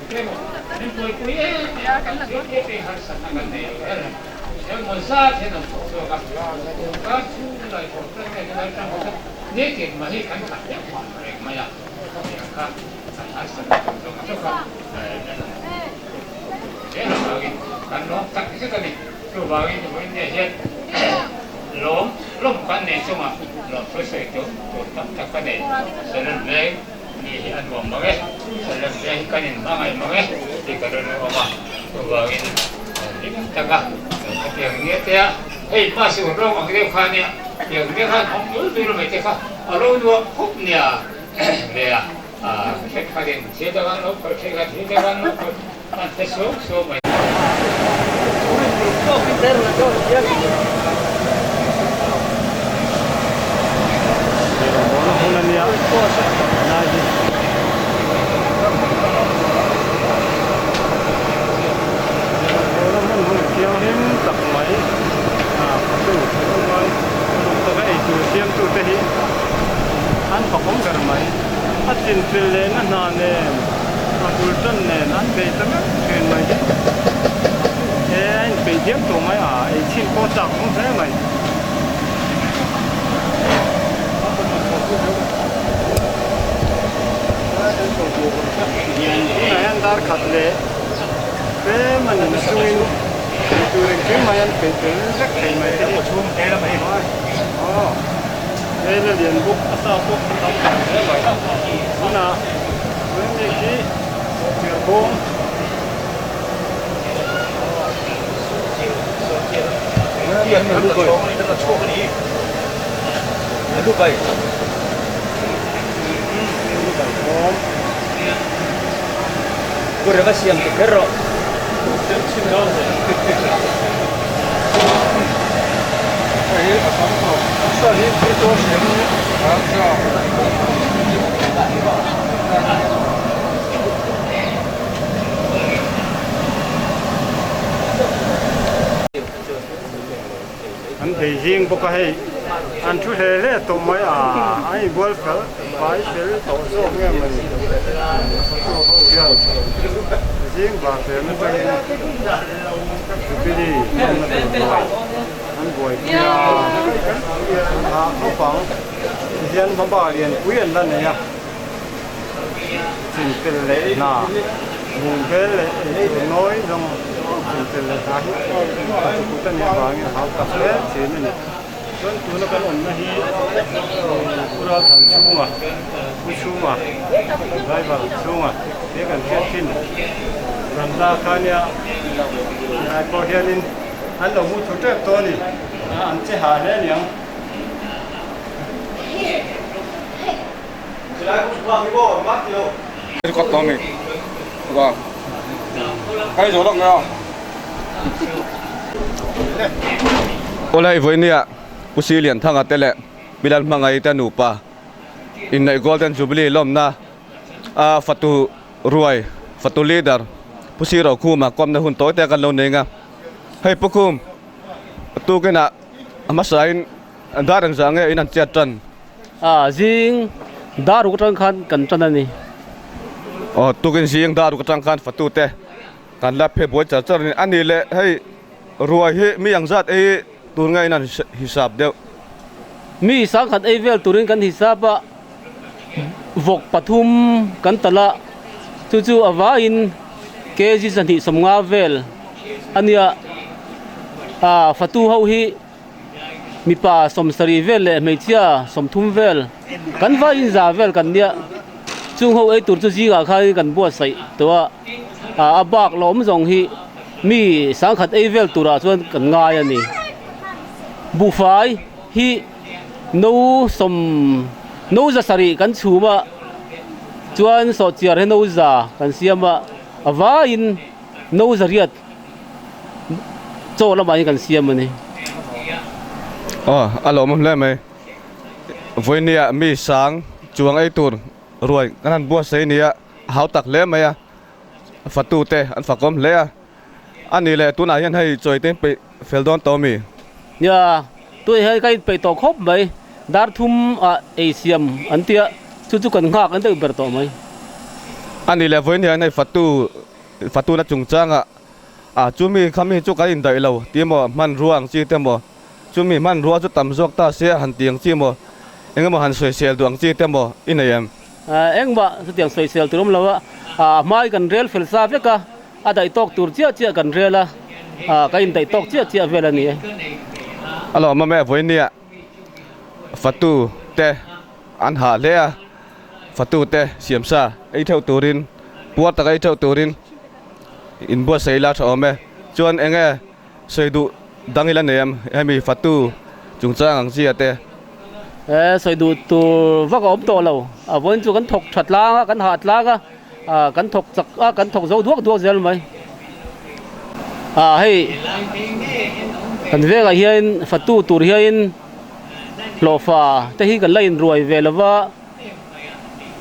tu emaw min buaipui em em a, kan thil thil te harsatna kan nei lo reng reng. Engmaw zat hian an thawk chhuak a, tun kar chhung lai thawk tan nge helai tang kha nitin mahni kan khat deuh vang reng mai a, khawtiang kha kan harsatna tur zawng zawk a, zel avangin kan lawm tak zet a ni. Chuvangin vawiinne hian lawm lawm kan nei chungah lawmthu sawi tur tur tam tak ka nei. Salem veng ni hi a nuam mang e, Salem veng hi kan inhmangaih mang e tih ka rawn awm a. Chuvangin hlim taka khatiang nia te a, hei hma siun rawng ang deuh kha nia, tiang nia khan awm dul dul mai te kha a lo nuam khawp nia ve a. Thenkhatin thil dang an lo khawih, thenkhat thil dang an lo khawih, an hre suau suau mai. Rawngbawlna hmun a nia lai hi. Rawngbawlna hmun hmun thianghlim tak mai a fatu chuan uluk taka eitur siamtute hi an fakawm ber mai. A chinfel lehna hna nen, a bul tan nen an bei ta meuh thin mai hi he a inpeih diam tawh mai a, ei chhin pawh chak awm hle mai. Tunah hian dar khat leh tlem a ni chungin eitur engkim mai an peih tel vek thei mai te hi. He la lian bawk a sa pawh a tam tak hle mai. Tunah tun mi khi thir bawm An bei zing bawk a hei an thu hle hle tawh mai a an inbual fel fai fel tawh zawk nge mawni photo ho hian zing var fel atangin Jubilee hmanna tur buai an buaipui a an hah khawp ang tihian hmaba lianpui an la nei a chinfel leh hna hmuh vel leh eitur nawi zawng chinfel leh hna hi a chukut a nih avangin hau tak hle thin a ni chuan tuna kan awmna hi Pu Ralthan chhunga Pu chhunga driver chhunga he kan hriat thin Randa kha nia helai pawh hianin an lo mu thu tep tawh a ni an che hah hle aniang. Awle vawinia Pu Silianthanga te leh Pi Lalhmangaih te nupa inneih Golden Jubilee lawmna a fatu ruai fatu leader Pu Sirokhuma kawmna hun tawi te kan lo nei ang a, hei Pu Khum tukinah a hmasain Dar engzah nge in an chet tan? A, zing dar ruk atang khan kan tan a ni. Aw, tukin zing dar ruk atang khan fatute kan la phe buai char char a ni. A ni le, hei ruai hi mi engzat ei tur nge in an hisap deuh? Mi sangkhat ei vel turin kan hisap a, vawk pathum kan talh a, chu chu a vaiin kg 250 vel a nia. A, fatu ho hi. Mipa 70 vel leh hmeichhia 30 vel kan vai in za vel kan nia chung ho ei tur chu zingah khanin kan buatsaih tawh a ah a bak la awm zawng hi mi sangkhat ei vel turah chuan kan ngai a ni. Buhfai hi no sawm no za sarih kan chhum a, chuan sawhchiar hi no za kan siam a, a vaiin no za riat chaw lamah hian kan siam a ni. Aw, a lawmawm hle mai. Vawinia mi sang chuang ei tur ruai kan han buatsaih nia a hau tak hle mai a, fatute an fakawm hle a. A nih leh tunah hian hei chawi te peih fel dawn tawh mi? Nia, tunah hian ka inpeih tawh khawp mai. Dar thum ah ei siam an tia, chu chu kan nghak an deuh ber tawh mai. A nih leh vawiin hian hei fatu fatuna chungchangah ah chumi kha mi chu kan indaih lo ti maw, hmanrua ang chi te maw, chumi hmanrua chu tam zawk ta se han ti ang chi maw, eng emaw han sawisel duh ang chi te maw i nei em? Engmah chutiang sawisel tur awm lo a, a hmai kan rel fel sa vek a. A daih tawk tur chiah chiah kan rel a, ka indaih tawk chiah chiah vel a ni e. A lawmawm e, vawinia fatu te an hah hle a, fatu te siamsa ei theuh turin, puar taka ei theuh turin inbuatsaih ila tha awm e. Chuan eng nge sawi duh dang ila nei em hemi fatu chungchang ang chia te? E, sawi duh tur vak a awm tawh lo, a vawiin chu kan thawk tha tlang a, kan hah tlang a. Ah kan thawk chak a, kan thawk zo duak duak zel mai. Ah hei kan vengah hian fatu tur hianin hlawhfa te hi kan la inruai ve lo va,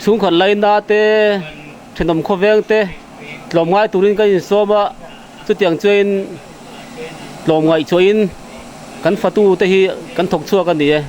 chhungkhat laina te, thenawm khawveng te tlawmngai turin kan insawm a, chutiang chuain tlawmngaih chuahin kan fatu te hi kan thawk chhuak a ni e.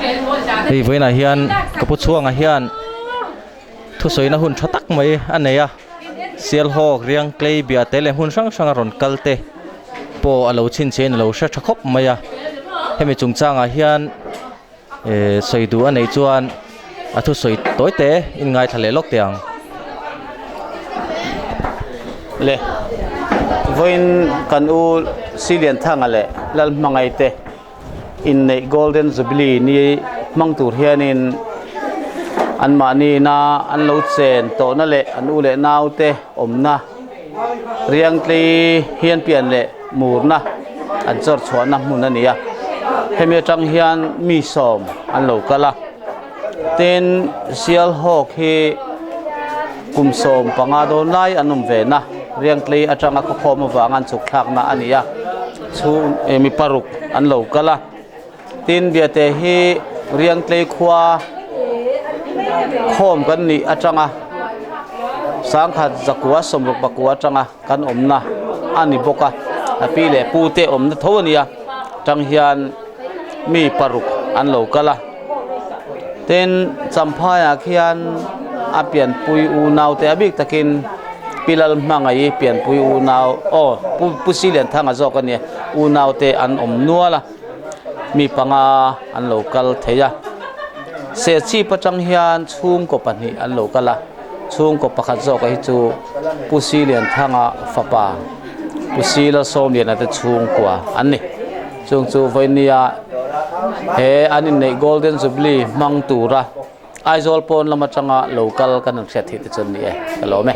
Hei vawiinah hian ka pu chhuangah hian thusawina hun tha tak mai a nei a Sialhawk riang clay bia te leh hmun hrang hrang a rawn kal te pawh a lo chhinchhiahin a lo hre tha khawp mai a hemi chungchangah hian ehh sawi duh a neih chuan a thusawi tawi te in ngaithla leh lawk teh ang. Le vawiin kan u Silianthanga leh Lalhmangaite inneih Golden Jubilee ni hmang tur hianin anmahni ina an lo chen tawhna leh an u leh naute awmna Riangtlei hian pian leh murna an chawr chhuahna hmun a ni a, hemi atang hian mi sawm an lo kal a, tin Sialhawk hi kum 15 dawn lai an awm ve na Riangtlei atanga khawkhawm avanga an chhuk thlakna a ni a. Chhung eh mi paruk an lo kal a, tin Biate hi Riangtlei khua khawm kan nih atanga sangkhat zakua sawmruk pakua atanga kan awmna a ni bawk a, a pi leh pu te awmna tho a nia tang hian mi paruk an lo kal a, tin Champhaiah khian a pianpui unaute a bik takin. Pi Lalhmangaih pianpui unau aw Pu Pu Silianthanga zawk a nia unaute an awm nual a mi panga an lo kal thei a Serchhip atang hian chhungkaw pahnih an lo kal a chhungkaw pakhat zawk hi chu Pu Silianthanga fapa Pu Silasawmliana te chhungkua an ni chung chu vawinia he an inneih Golden Jubilee hmang tura. Aizawl pawn lam atanga lo kal kan han hriat theih te chuan ni e, ka lawm e.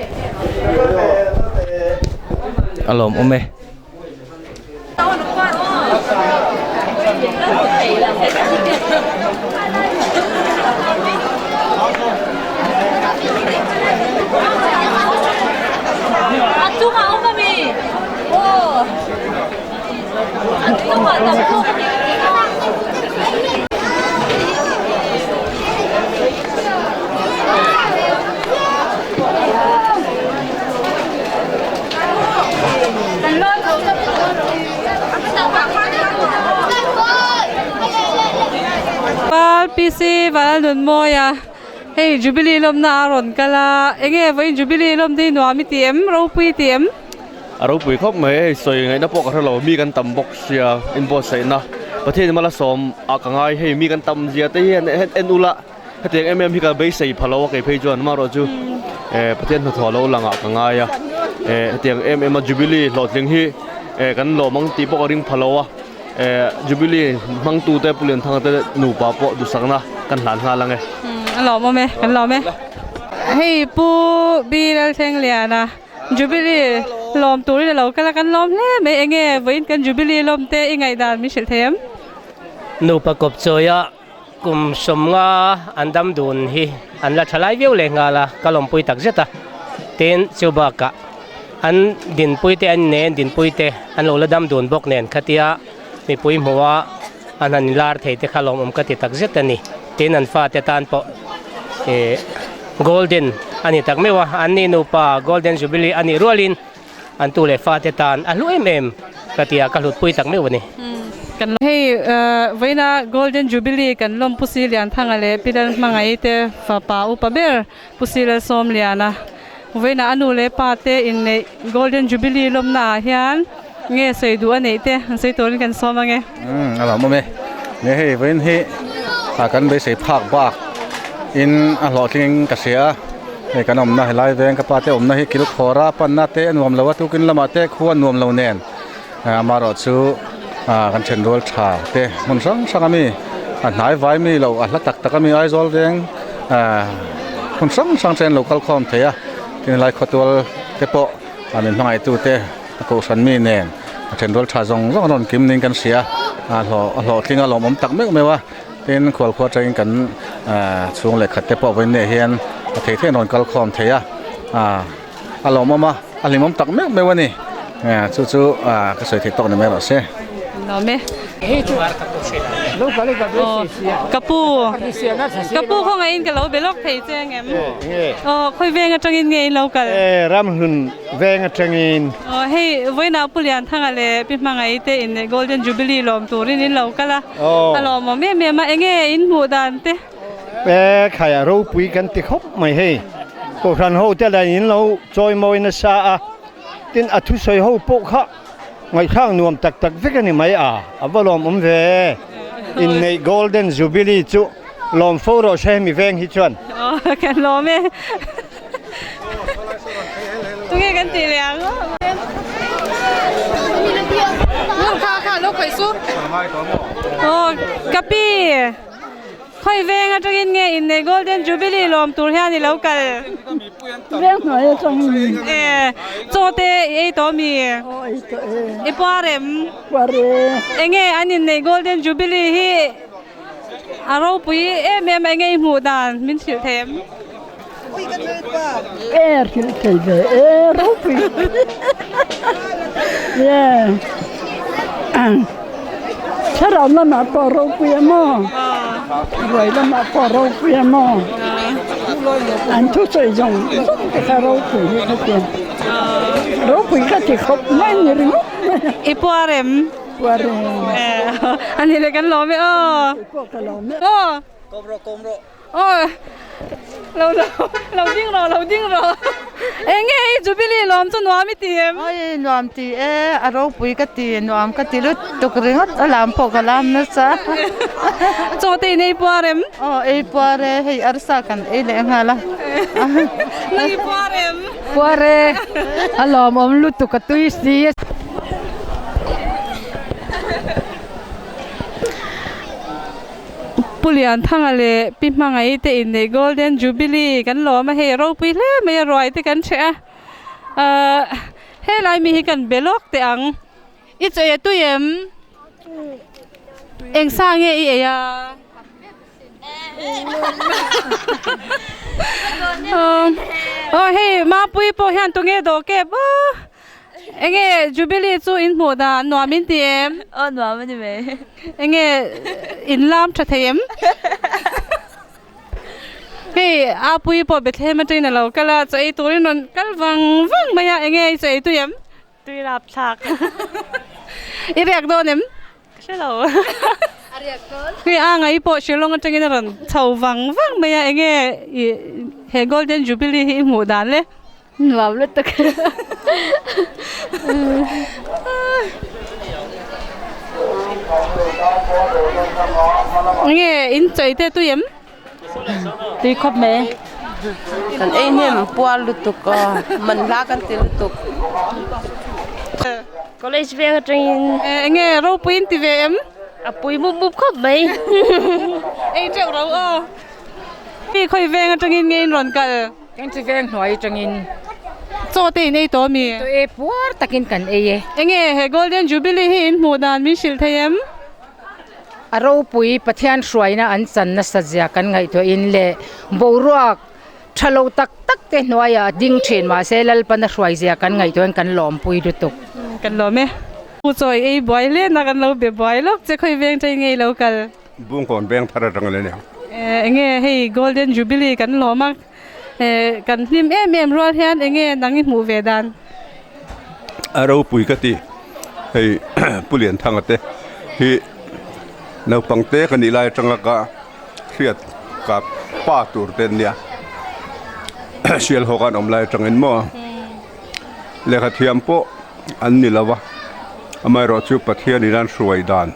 A lawm awm e. PC Vanlalnunmawia hei Jubilee lawmna a rawn kal a enge vawiin Jubilee lawm te hi nuam i ti em ropui i ti em? A ropui khawp mai, hei sawi ngaihna pawh ka hre lo, mi kan tam bawk sia inbuatsaihna Pathian in mala sawm a ka ngai, hei mi kan tam zia te hian en ula hetiang em em hi ka beisei pha lo a kei phei chuan amaherawh chu eh Pathian hnathawh lo langah ka ngai a, eh hetiang em em a Jubilee hlawhtling hi eh kan lawm ang tih pawh ka ring pha lo a, eh Jubilee hmangtu te Pu Lianthanga te nupa pawh duhsakna kan hlan nghal ang e. A lawmawm e, kan lawm e. Hei Pu Bilalthlengliana. Jubilee lawm turin a lo kal a, kan lawm hle mai. Enge vawiin kan Jubilee lawm te i ngaihdan min hrilh thei em? Nupa kawp chawia kum 50 an dam dun hi an la tha lai viau leh nghal a, ka lawmpui tak zet a. Tin, chu bakah an dinpui te an nen dinpui te an lo la dam dun bawk nen khatia mipui hmuha an han inlar thei te kha lawmawm ka ti tak zet a ni. Tin, an fate tan pawh ih Golden a ni tak meuh a, an ni nupa Golden Jubilee a nih rualin an tu leh fate tan a hlu em em ka ti a, ka hlutpui tak meuh a ni. Kan hei vawiina Golden Jubilee kan lawm Pu Silianthanga leh Pi Lalhmangaih te fapa upa ber Pu Silalsawmliana vawiina a nu leh pa te inneih Golden Jubilee lawmna ah hian nge sawi duh a neih te an sawi turin kan sawm ange. Umm a lawmawm e. Nge hei vawiin hi kan beisei phak bak in a hlawhtling ka hria a, hei kan awmna helai veng ka pa te awmna hi kil khawra panna te a nuam lo a tukin lamah te khu a nuam lo nen amaherawh chu kan thenrual tha te hmun hrang hrang ami a hnai vai mi lo a hla tak tak ami Aizawl veng hmun hrang hrang te an lo kal khawm thei a tin helai khawtual te pawh min hmangaih tu te. A kohhran mi nen a thenrual tha zawng zawng an rawn kim niin kan hria a hlawh a hlawhtling a lawmawm tak meuh meuh a tin khualkhua atangin kan ahh chhung leh khat te pawh vawiin neh hian a thei thei an rawn kal khawm thei a ah a lawmawm a a hlimawm tak meuh meuh a ni chu chu ah ka sawi theih tawk ni mai rawh se. Nuam e. Ka pu, ka pu khawngaihin ka lo be lawk thei che ang em? Aw, khawi veng atangin nge in lo kal? E, Ramhlun veng atangin. Aw, hei vawiinah Pu Lianthanga leh Pi Hmangaih te in Golden Jubilee lawm turin in lo kal a, a lawmawm em em a, enge in hmuh dan te? E, khaia ropui kan ti khawp mai hei. Kohhran ho te lah in lo chawimawi nasa a, tin a thusawi ho pawh kha Ngaihthlak nuam tak tak vek a ni mai a, a va lawmawm ve. Inneih Golden Jubilee chu lawm fo rawh se hemi veng hi chuan. Aw kan lawm e. Tunge kan tih leh ang? Aw ka pi. Khawi veng atangin nge inneih Golden Jubilee lawm tur hian i lo kal? Veng hnuai atangin. E, chaw te i ei tawh mi? Aw ei tawh e. I puar em? Puar e. Enge an inneih Golden Jubilee hi a ropui em em a, enge i hmuh dan min hrilh thei em? E hrilh thei ve e ropui. Ye. Thlarau lamah pawh ropui a maw? Ruai lamah pawh ropui a maw? An thusawi zawng zawng te kha ropui hi ka ti a. Ropui ka ti khawp mai ni ringawt mai a. I puar em? Puar em. A ni le kan lawm e aw. Kei pawh ka lawm e. Aw. Kawm rawh kawm rawh. Aw lo lo lo ding rawh lo ding rawh eng nge hei jubilee lawm chu nuam i ti em? Oi nuam ti e a ropui ka ti nuam ka ti lutuk ringawt a lam pawh ka lam nasa Chaw te in ei puar em? Aw ei puar e hei arsa kan ei leh nghal a Nang i puar em? Puar e a lawmawm lutuk a tui si. Pu Lianthanga leh Pi Hmangaih te inneih Golden Jubilee kan lawm a, hei a ropui hle mai a, ruai te kan hreh a, ahh helai mi hi kan be lawk teh ang, i chaw ei tui em? Eng sa nge i ei a? Aw hei Mapuii pawh hian tunge dawhkep a? Enge Jubilee chu in hmuh dan nuam in ti em? Aw nuam a ni mai. Enge in lam tha thei em? Hei Apuii pawh Bethlehem atangin a lo kal a, chaw ei turin rawn kal vang vang mai a, enge i chaw ei tui em? Tui rap thlak. I riak dawn em? Ka hre lo. A riak dawn. Hei a ngai pawh Shillong atangin a rawn chho vang vang mai a, enge i he Golden Jubilee hi i hmuh dan le? Nuam lutuk. Nge in chawi te tui em? Tui khawp mai. Kan ei hnem puar lutuk aw, man hla kan ti lutuk. College veng atangin. Enge ropui in ti ve em? A pui mup mup khawp mai. Ei teuh ro aw. Mi khawi veng atangin nge in rawn kal? Keng chu veng hnuai atangin. Chaw te in ei tawh ami? Chaw e puar takin kan ei e. Enge he Golden Jubilee hi in hmuh dan min hrilh thei em? A ropui Pathian hruaina an chan nasa zia kan ngaihtuahin leh boruak tha lo tak tak te hnuaiah ding thin mahse Lalpana hruai zia kan ngaihtuahin kan lawmpui lutuk. Kan lawm e. Pu chaw i ei buai hle na kan lo be buai lawk che khawi veng tei ngei lo kal. Bungkawn veng thar atang le nia. Enge hei Golden Jubilee kan lawm a, kan hlim em em rual hian enge nang i hmuh ve dan? A ropui ka ti, hei Pu Lianthanga te hi naupang te ka nih lai atanga ka hriat ka pa tur te an nia, Sialhawk an awm lai atangin maw lehkha thiam pawh an ni lo va, amaherawhchu Pathianin an hruai dan.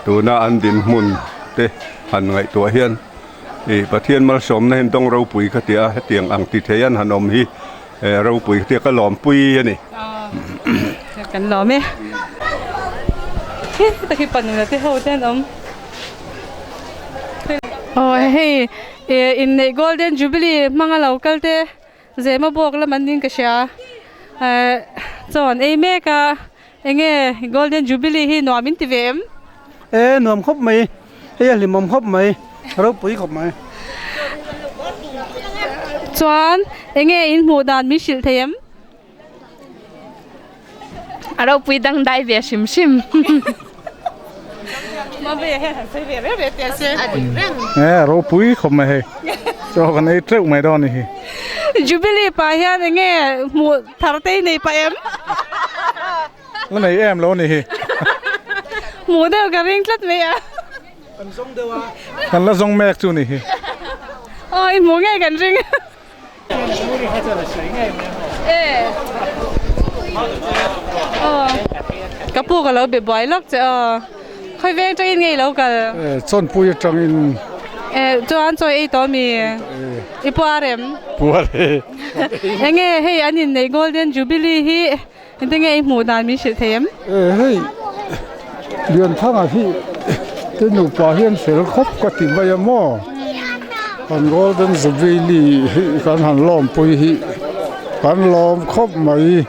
Tuna an dinhmun te han ngaihtuah hian ih Pathian malsawmna hian dawng ropui ka ti a, hetiang ang ti thei an han awm hi ropui ka ti a, ka lawmpui a ni. Kan lawm e. Heta khi panuna te ho te an awm. Aw hei inneih Golden Jubilee hmanga lo kal te Zema bawk lam an ning ka hria. Chaw an ei mek a. Enge Golden Jubilee hi nuam in ti ve em? E nuam khawp mai, hei a hlimawm khawp mai, ropui khawp mai. Chuan enge in hmuh dan min hrilh thei em? A ropui dangdai ve hrim hrim. Mami hian han sawi ve reu reu teh se. A dik reng. E ropui khawp mai hei. Chaw kan ei teuh mai dawn a ni hi. Jubilee pah hian enge hmuh thar te i nei pah em? La nei em lo a ni hi. Hmuh deuh ka ring tlat mai a. Kan zawng deuh a. Kan la zawng mek chu a ni hi. Aw i hmuh ngei kan ring. Ka pu ka lo be buai lawk che aw. Khawi veng tangin nge i lo kal? Chawnpui atangin. Chuan chawi ei tawh mi? I puar em? Puar e. Enge hei an inneih Golden Jubilee hi Engtin nge i hmuh dan min hrilh thei em? E hei, Lianthanga hi te nupa hian fel khawp ka ti mai a maw? Kan Golden Jubilee hi kan han lawmpui hi kan lawm khawp mai.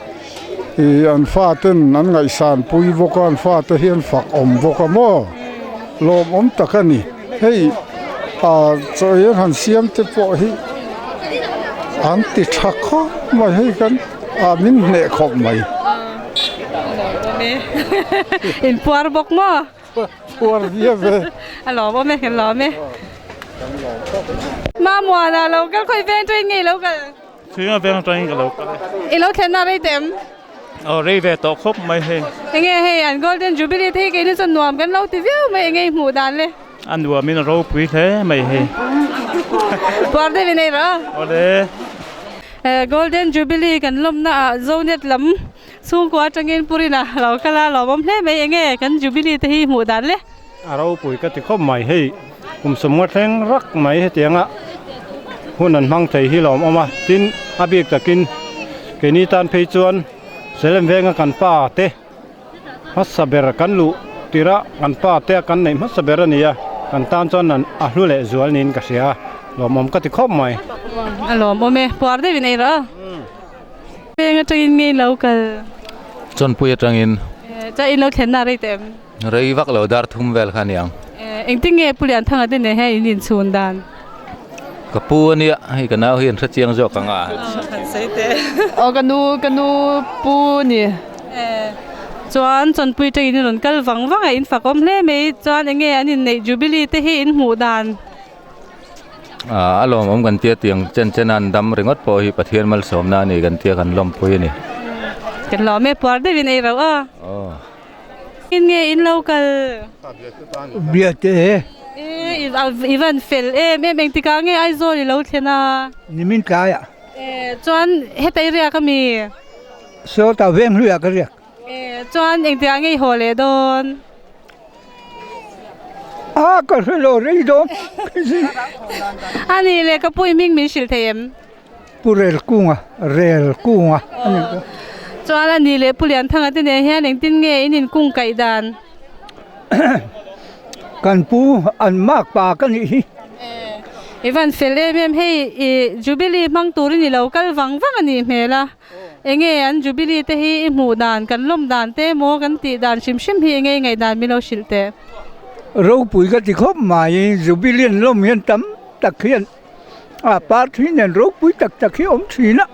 Ih an faten an ngaihsan pui bawk a, an fate hian fak awm bawk a maw? Lawmawm tak a ni. Hei ah chaw hian han siam te pawh hi an ti tha khawp mai hei kan ah min hneh khawp mai. In puar bawk maw? Puar viau ve. A lawm awm e, kan lawm e. Mamuana lo kal khawi veng tawhin nge i lo kal? Chhunga veng atangin ka lo kal e. I lo thlenna rei teh em? Aw rei ve tawh khawp mai hei. Enge hei an Golden Jubilee te hi keini chuan nuam kan lo ti viau mai enge i hmuh dan le? A nuamin a ropui hle mai hei. Puar deuh in ei rawh a. Awle. Golden Jubilee kan lawmna ah Zonet lam chhungkua atangin Purina lo kal a lawmawm hle mai enge kan Jubilee te hi hmuh dan le? A ropui ka ti khawp mai hei kum sawmnga thleng rak mai hetianga hun an hmang thei hi lawmawm a tin a bik takin keini tan phei chuan Salem venga kan pa te hmasa ber kan luh tirh a kan pa te kan neih hmasa ber a ni a kan tan chuan a hlu leh zual niin ka hria a lawmawm ka ti khawp mai. A lawmawm e puar deuhin ei rawh a veng atangin ngei lo kal. Chawnpui atangin. Chuan in lo thlenna rei teh em? Rei vak lo dar thum vel kha a niang. Engtin nge Pu Lianthanga te nen hian in inchhun dan? Ka pu a nia, hei ka nau hi an hre chiang zawk ang a. Aw ka nu, ka nu pu ni. Chuan Chawnpui tangin in rawn kal vang vang a, in fakawm hle mai. Chuan enge an inneih Jubilee te hi in hmuh dan? A lawmawm kan tia tiang chen chen a an dam ringawt pawh hi Pathian malsawmna a ni kan tia kan lawmpui a ni. Kan lawm e, puar deuhin ei rauh a. Aw. In nge in lo kal? Biate. E, i van fel em em, engtikah nge Aizawl i lo thlen a? Nimin tlaiah. E, chuan heta i riak ami? Sawta veng hluiah ka riak. E, chuan engtikah nge i haw leh dawn? A, ka hre lo rei dawn. A nih leh ka pu i hming min hrilh thei em? Pu Rel Kunga, Rel Kunga a ni ta. Chuan a ni leh Pu Lianthanga te nen hian engtin nge in inkung kaih dan? Kan pu an mak pa ka nih hi. I van fel em em hei i Jubilee hmang turin i lo kal vang vang a nih hmel a. Enge an Jubilee te hi i hmuh dan, kan lawm dan te emaw kan tih dan hrim hrim hi enge i ngaih dan min lo hrilh teh? Ropui ka ti khawp mai, Jubilee an lawm hian tam tak hian A par thui nen ropui tak tak hi a awm thin a,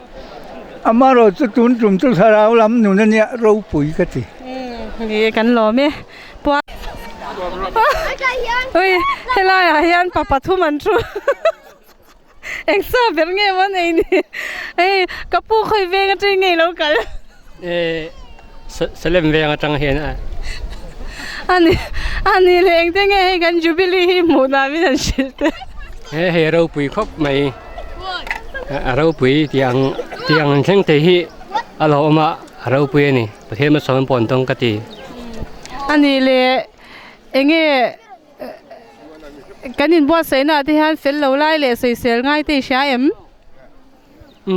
amaherawh chu tun tum chu thlarau lam nun a nia ropui ka ti. Ni kan lawm e. Puan Ui helai ah hian pa pathum an thu eng sa ber nge maw nei ni hei ka pu khawi veng atang nge ilo kal. E Salem veng atang hian a. Ani ani leh engte nge hei kan Jubilee hi hmuh dan min han hrilh te. He hei ropui khawp mai a ropui tiang tiang an thleng thei hi a lo awm a a ropui a ni Pathian hmasawm pawh an tawng ka ti. Ani leh enge kan inbuatsaihna ah te hian fel lo lai leh sawisel ngai te i hria em?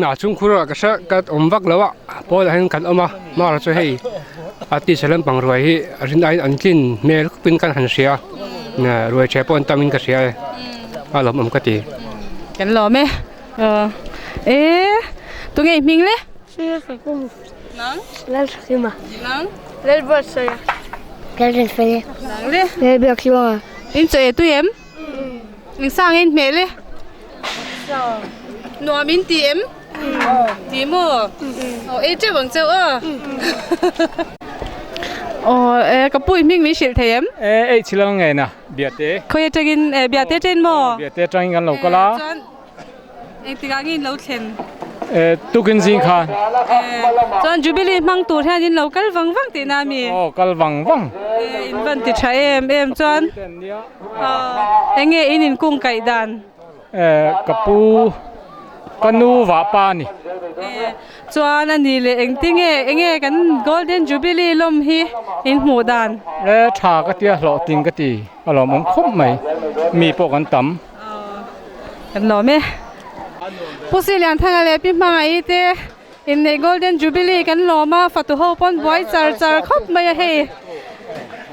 A chhungkhur ah ka hre ka awm vak lo a pawn ah hian kan awm a hmar chu hei a tisa lampang ruai hi a rin aiin an tlin hmel khawp in kan han hria ruai ṭheh pawh an tam in ka hria e a lawmawm ka ti. Kan lawm e e tunge i hming le? Nang? Lalthakima. Nang? Lalbuatsaia. Lalrinfeli. Nang le? Lalbiakhlunga. In chaw e tui em? Eng sang in hmel e? Nuam in ti em? Ti maw? Aw ei teuh ang cheu aw. Aw e ka pu i hming min hrilh thei em? E ei chhilal ngei na Biate. Khawi atangin e Biate atangin maw? Biate atangin kan lo kal a. Chuan engtikah nge in lo thlen? E tukin zing khan. E chuan Jubilee hmang tur hian in lo kal vang vang tihna a mi? Aw kal vang vang. E in van ti tha em em chuan aw enge in inkung kaih dan? Eh ka pu ka nu vah pa a ni. Eh chuan a ni leh engtinge enge kan Golden Jubilee lawm hi in hmuh dan? Eh tha ka tia hlawhtling ka ti a lawmawm khawp mai mi pawh kan tam. Kan lawm e. Pu Silianthanga leh Pi Hmangaih te inneih Golden Jubilee kan lawm a fatu ho pawn buai char char khawp mai a hei.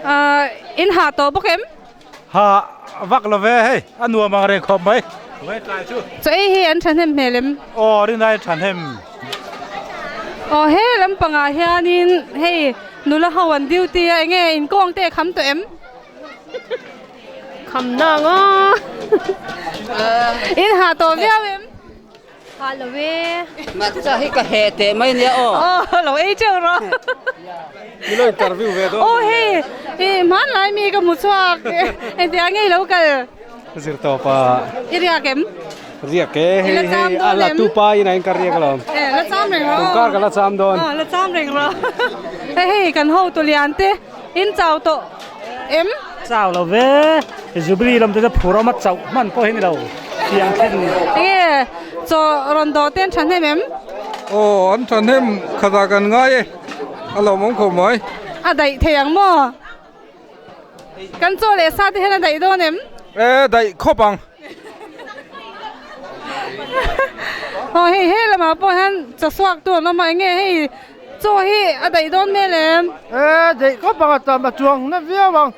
Ah in hah tawh bawk em? Ha vak lo ve hei, a nuam ang reng khawp mai. Tunge tlai chu. Chaw ei hi an thahnem hmel em? Aw rinai an thahnem. Aw he lampangah hianin hei nula ho an duty a enge inkawng te kham tawh em? Kham na nga. In hah tawh viau em? Ha lo e. Matcha hi ka heh teh mai nia aw. Aw lo ei teuh rawh. I lo interview ve dawn. Aw hei i hmanlai mi ka hmu chhuak engtiang nge i lo kal? Zir tawp a. I riak em? Riak e hei hei a la tu pa in a in ka riak alawm. E la cham reng rawh. Tum kar ka la cham dawn. Aw la cham reng rawh. Hei hei kan hotu lian te in chau tawh em? Chau lo ve, Jubilee lam te chu phur awm a chauh hman pawh hi ni lo, tiang thlen ni. Enge chaw rawn dawh te an thahnem em? Aw, an thahnem khatah kan ngai e, a lawmawm khawp mai. A daih thei ang maw? Kan chaw leh sa te hian a daih dawn em? E, daih khawp ang. Aw hei he lamah pawh hian chaw suak tu an awm a, enge hei Chaw hi a daih dawn hmel em? E, daih khawp ang a tam a chuang na viau ang.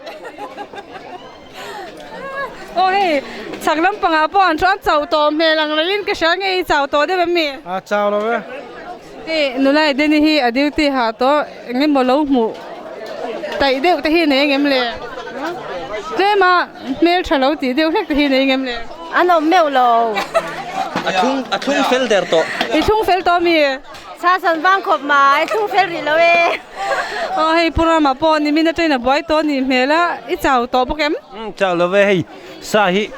Aw hei, chhak lampangah pawh an chuan chauh tawh hmel ang rengin ka hria nge i chau tawh deuh em mi? A chau lo e. Hei nula Edeni hi a duty hah tawh eng emaw lo hmuh taih deuh te hi nei ang em le? Tlema hmel tha lo tih deuh hlek te hi nei ang em le? An awm meuh lo. A thlung a thlung fel der tawh. I thlung fel tawh mi? Sa san vang khawp mai, thlung fel rih lo e. Aw hei Pu Rama pawh nimin atangin a buai tawh a nih hmel a, i chau tawh bawk em? Umm chau lo ve hei, sa hi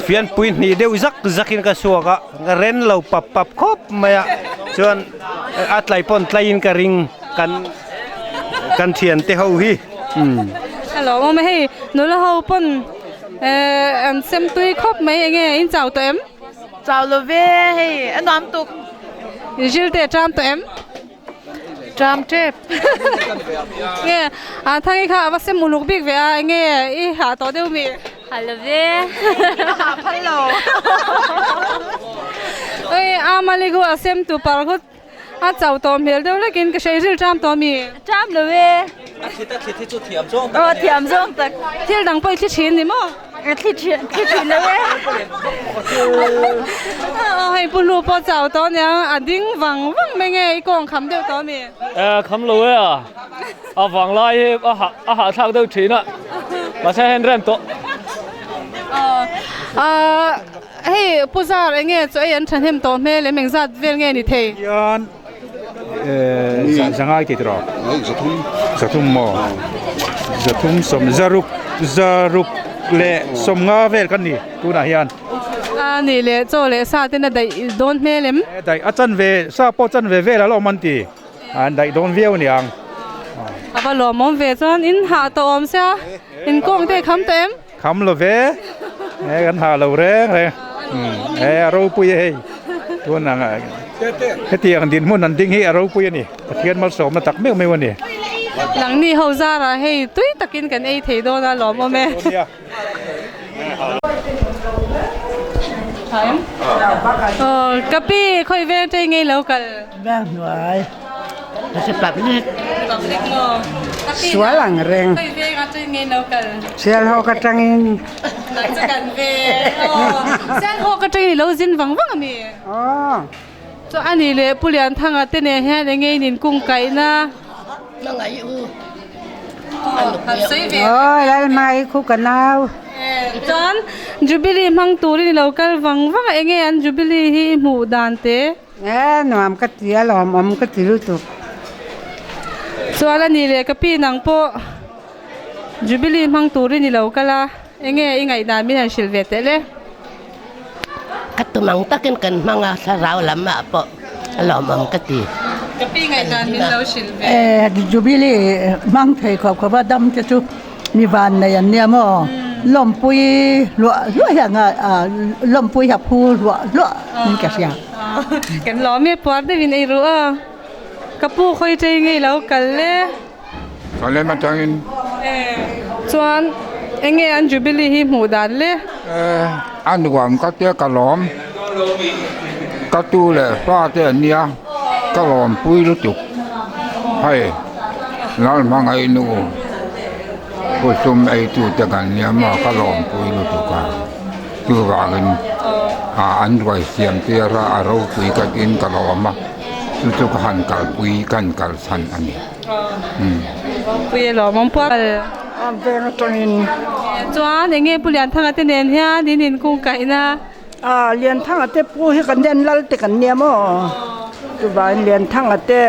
fianpui hnih deuh zak zakin ka suak a, ka ren lo pap pap khawp mai a, chuan a tlai pawn tlaiin ka ring kan kan thiante ho hi. Umm. A lawmawm a hei, nula ho pawn an sem tui khawp mai enge in chau tawh em? Chau lo ve hei a nuam tuk. Zil te a ṭam tawh em? Ṭam ṭep. Nge a Thangi kha a va sem uluk bik ve a enge i hah tawh deuh mi? Hah lo ve. Ka hah phal lo. Oi a Maligu a sem tu par hut a chau tawh hmel deuh lekin ka hria i zil ṭam tawh mi? Ṭam lo ve. A thlit a thlit hi chu thiam zawng tak a ni. Aw thiam zawng tak. Thil dang pawh i thli ṭhin ni maw? A thli ṭhin thli ṭhin lo e. Aw hei Pu Hlu pawh chau tawh ania a ding vang vang mai nge i kawng kham deuh tawh ami? Eh kham lo e a, a vang lai hi a hah a hahthlak deuh ṭhin a, mahse a hen rem tawh. Aw ah hei Pu Zar enge chaw ei an ṭhahnem tawh hmel em engzat vel nge ni thei? Hian eh zangai tih tawh zathum zathum maw zathum sawm zaruk zaruk leh sawmnga vel kan ni tunah hian a nih leh chaw leh sa ten a daih dawn hmel em daih a chan ve sa pawh chan ve vel a la awm an ti an daih dawn viau a ni ang a va lawmawm ve chuan in hah tawh awm sia in kawng te kham tawh em Kham lo ve, e kan hah lo reng reng, e a ropui e hei, tun ang hetiang dinhmun an ding hi a ropui a ni, Pathian malsawmna tak meuh meuh a ni. Nangni ho zarah hei tui takin kan ei thei dawn a lawmawm e. Aw ka pi khawi veng tei ngei lo kal. Veng hnuai. Public. Public maw? Sual ang reng. Khawi veng atangin nge lo kal? Sialhawk atangin. Nang chu kan ve. Aw. Sialhawk atangin i lo zin vang vang ami? Aw. Chu ani leh Pu Lianthanga te nen hian enge in inkung kaihna? Hmangaih u. Han sawi ve. Aw Lalhmangaih khu ka nau. Chuan Jubilee hmang turin i lo kal vang vang a enge an Jubilee hi i hmuh dan te? E nuam ka ti a lawmawm ka ti lutuk. Chuan a ni leh ka pi nang pawh Jubilee hmang turin i lo kal a, enge i ngaihdan min han hrilh ve teh le? Ka tum ang takin kan hmang a, thlarau lam ah pawh a lawmawm ka ti. Ka pi ngaihdan min lo hrilh ve. Jubilee hmang thei khawp khawp a dam te chu mi van nei an nia maw? Lawmpui hluah hluah hian a lawmpui hi a phu hluah hluah in ka hria. Kan lawm e puar deuhin ei ru a, ka pu khawi ṭei ngei lo kal le. Salem atangin. Chuan enge an Jubilee hi hmuh dan le? A nuam ka tia ka lawm. Ka tu leh fa te an nia ka lawmpui lutuk. Hei Lalhmangaih nu pu sum ei tu te kan nia maw ka lawmpui lutuk a. Chuvangin an ruai siam tir a a ropui ka tiin ka lawm a. Chu chu ka han kalpui ka han kal chhan a ni. Pui alawm puar veng atangin chuan enge Pu Lianthanga te nen hian in inkung kaihna a Lianthanga te pu hi kan nen lal te kan nia maw chuvangin Lianthanga te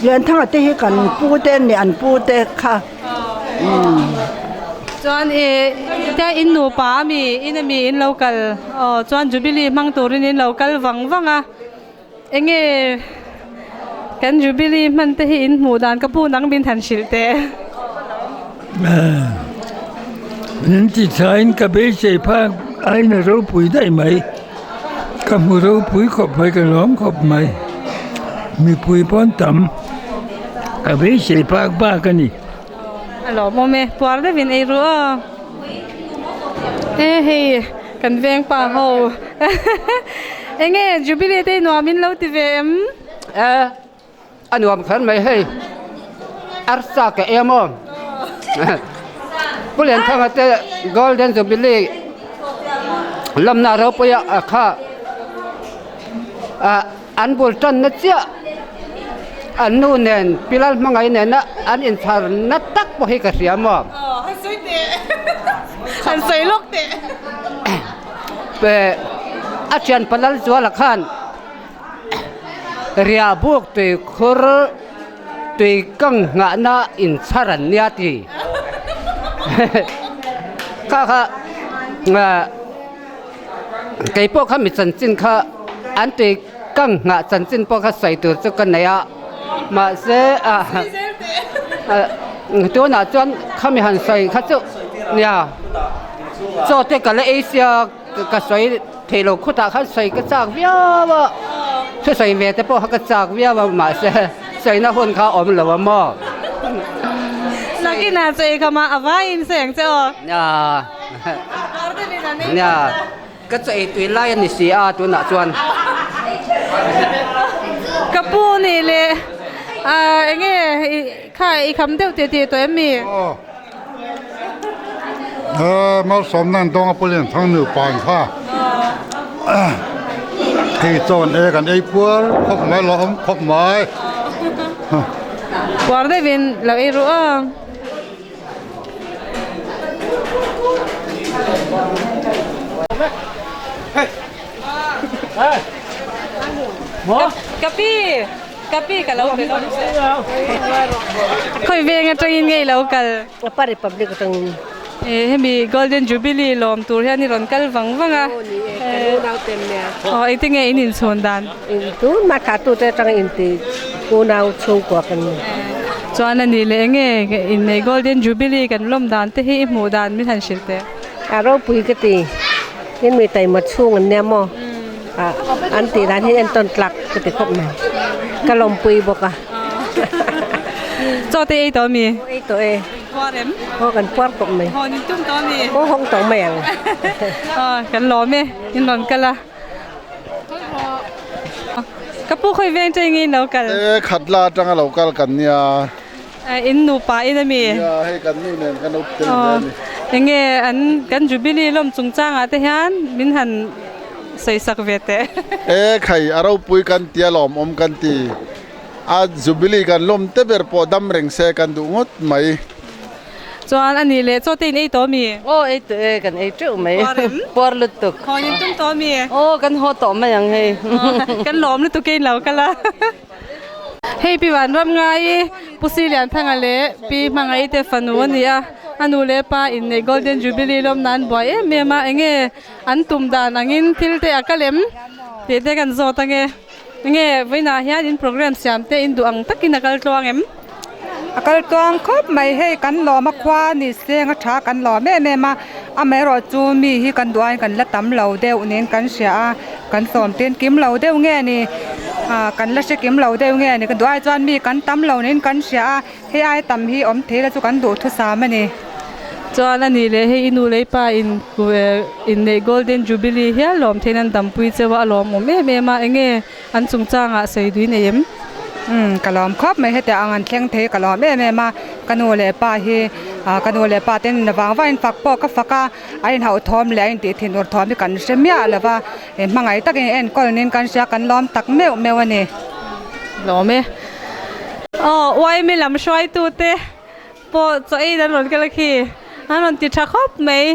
Lianthanga te hi kan pu te an ni an pu te kha chuan e tia in nupa ami in ami in lo kal aw chuan Jubilee hmang turin in lo kal vang vang a. Enge kan Jubilee hman te hi in hmuh dan ka pu nang min han hrilh teh. Min ti thain ka beisei phak aiin a ropui daih mai. Ka hmu ropui khawp mai, ka lawm khawp mai. Mipui pawn tam ka beisei phak bak a ni. A lawmawm e, puar deuhin ei ru aw. E hei kan veng pa ho enge Jubilee te nuam in lo ti ve em? E a nuam kher mai hei arsa ka em aw Pu Lianthanga te Golden Jubilee lamna ropuia a kha a An bul tanna chiah an nu nen Pilal hmangaih nena an inchhar na tak pawh hi ka hria maw? Aw, han sawi teh. Han sawi lawk teh. Pe a thian Palal Zuala khan riahbuk tuikhur tui kang nghahna inchhar an nia ti. Kha kha Kei pawh kha mi chanchin kha an tui kang nghah chanchin pawh kha sawi tur chu ka nei a, mahse tunah chuan khami han sawi kha chu nia chaw te ka la ei sia ka sawi thei lo khutah khan sawi ka chak viau a, thusawi ve te pawh kha ka chak viau a mahse sawina hun kha a awm lo a maw. Nakinah chaw ei khamah a vaiin sawi ang che aw. Nia. Nia, ka chaw ei tui lai a ni si a tunah chuan. Ka pu nih leh ah enge kha i kham deuh tih tih tawh em mi? Aw malsawmna an dawng a Pu Lianthang nupa an kha. Hei chaw an ei a kan ei puar khawp mai lo awm khawp mai. Puar deuhin lo ei ru aw. Ka pi ka pi ka lo be Khawi veng atangin nge i lo kal? Pa Republic atangin. Eh hemi Golden Jubilee lawm tur hian i rawn kal vang vang a. Aw ni e kan unau te nia. Aw engtin nge in inchhawn dan? Tun mah kha tute atanga inti unau chhungkua kan ni. Chuan a nih leh enge innei Golden Jubilee kan lawm dan te hi i hmuh dan min han hrilh teh. A ropui ka ti, in mi taima chhung an nia maw? An tih dan hi entawn tlak ka ti khawp mai, ka lawmpui bawk a. Chaw te ei tawh mi? Ei tawh e. Puar em? Aw kan puar khawp mai. Hawn in tum tawh mi? Aw hawng tawh mai ang. Aw kan lawm e, in rawn kal a. Ka pu khawi veng che nge in lo kal? E khat la atanga lo kal kan nia. In nupa in ami? Nia hei kan nu nen kan lo tel ve ani. Enge an kan Jubilee lawm chungchang ah te hian min han sawi sak ve teh. E khai a ropui kan tia lawmawm kan ti. A Jubilee kan lawm te ber pawh dam reng se kan duh ngawt mai. Chuan a nih leh chaw te in ei tawh ami? Aw ei tawh e, kan ei teuh mai. Puar em? Puar lutuk. Haw in tum tawh ami? Aw kan haw tawh mai ang hei. Kan lawm lutuk e in lo kal a. Hei Pi Vanram ngai i Pu Silianthanga leh Pi Hmangaih te fanu a ni a, a nu leh pa inneih Golden Jubilee lawm nan buai em em a, enge an tum dan angin thil te a kal em tih te kan zawt ange. Enge vawiinah hian in program siam te in duh ang takin a kal tluang em? A kal tluang khawp mai, hei kan lawm a khua ni seng a tha kan lawm em em a, amaherawh chu mi hi kan duh aiin kan la tam lo deuh niin kan hria a, kan sawm tin kim lo deuh nge ni ah kan la hre kim lo deuh nge ni ka duh ai chuan mi kan tam lo niin kan hria a, hei ai tam hi awm thei la chu kan duhthusam a ni. Chuan a nih leh hei i nu leh i pa in inneih Golden Jubilee hial lawm theiin an dampui cheu a, a lawmawm em em a, enge an chungchangah sawi dui nei em? Umm ka lawm khawp mai hetiang ang an thleng thei ka lawm em em a, ka nu leh pa hi ah ka nu leh pa ten vang vangin fak pawh ka fak a, a inhauh thawm leh a intih thinur thawm hi kan hre miah lo va, hmangaih takin enkawl niin kan hria kan lawm tak meuh meuh a ni. Lawm e. Aw uaimi lam hruaitute pawh chaw ei an rawn kal a khi an rawn ti tha khawp mai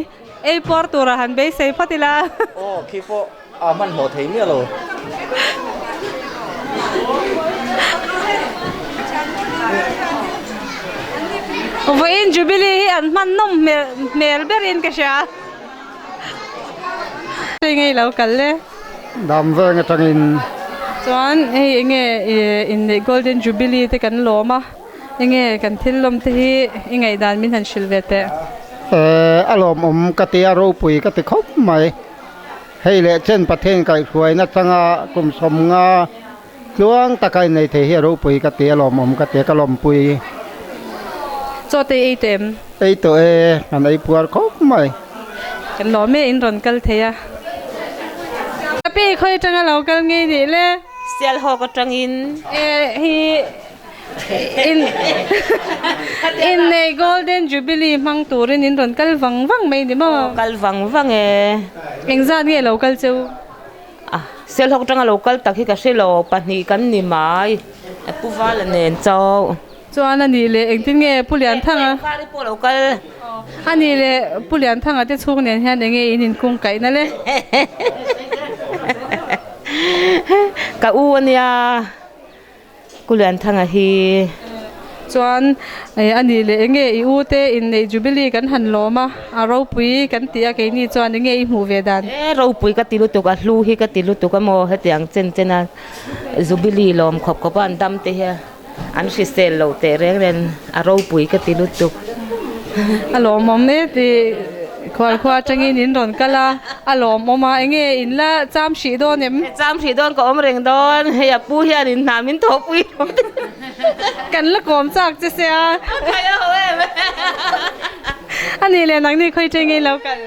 ei puar tura han beisei phawt ila. Aw khi pawh a hmanhmawh thei miah lo. Vawiin Jubilee hi an hman nawm hmel hmel berin ka hria. Hei ngei lo kal le. Dam veng atangin. Chuan hei enge inneih Golden Jubilee te kan lawm a. Enge kan thil lawm te hi i ngaihdan min han hrilh ve teh. A lawmawm ka ti a, ropui ka ti khawp mai. Hei leh chen Pathian kaihhruaina changa kum sawmnga tluang taka innei thei hi a ropui ka ti a, lawmawm ka ti a, ka lawmpui. Chaw te i ei tawh em? Ei tawh e, kan ei puar khawp mai. Kan lawm e, in rawn kal thei a. Ka pi khawi atanga lo kal ngei nih le? Sialhawk atangin. E hi In innei Golden Jubilee hmang turin in rawn kal vang vang mai ni maw? Kal vang vang e. Engzat nge lo kal cheu? Ah, Sialhawk atanga lo kal tak hi ka hre lo, pahnih kan ni mai, Pu Vala nen chauh. Chuan a nih leh engtin nge Pu Lianthanga? Khari pawh lo kal. A nih leh Pu Lianthanga te chhung nen hian enge in inkung kaihna le? Ka u a nia. Ku Lianthanga hi. Chuan a nih leh enge i u te inneih Jubilee kan han lawm a, a ropui kan ti a keini chuan enge i hmuh ve dan? E ropui ka ti lutuk, a hlu hi ka ti lutuk a maw hetiang chen chen a Jubilee lawm khawp khawp a an dam te hi an hrisel loh teh reng reng a ropui ka ti lutuk. A lawmawm e tih khualkhua atangin in rawn kal a, a lawmawm a, enge in la cham hrih dawn em? Cham hrih dawn ka awm reng dawn, hei a pu hian in hna min thawhpui lo te. Kan la kawm chak che sia. Khai a ho em. A nih leh nangni khawi tengin lo kal?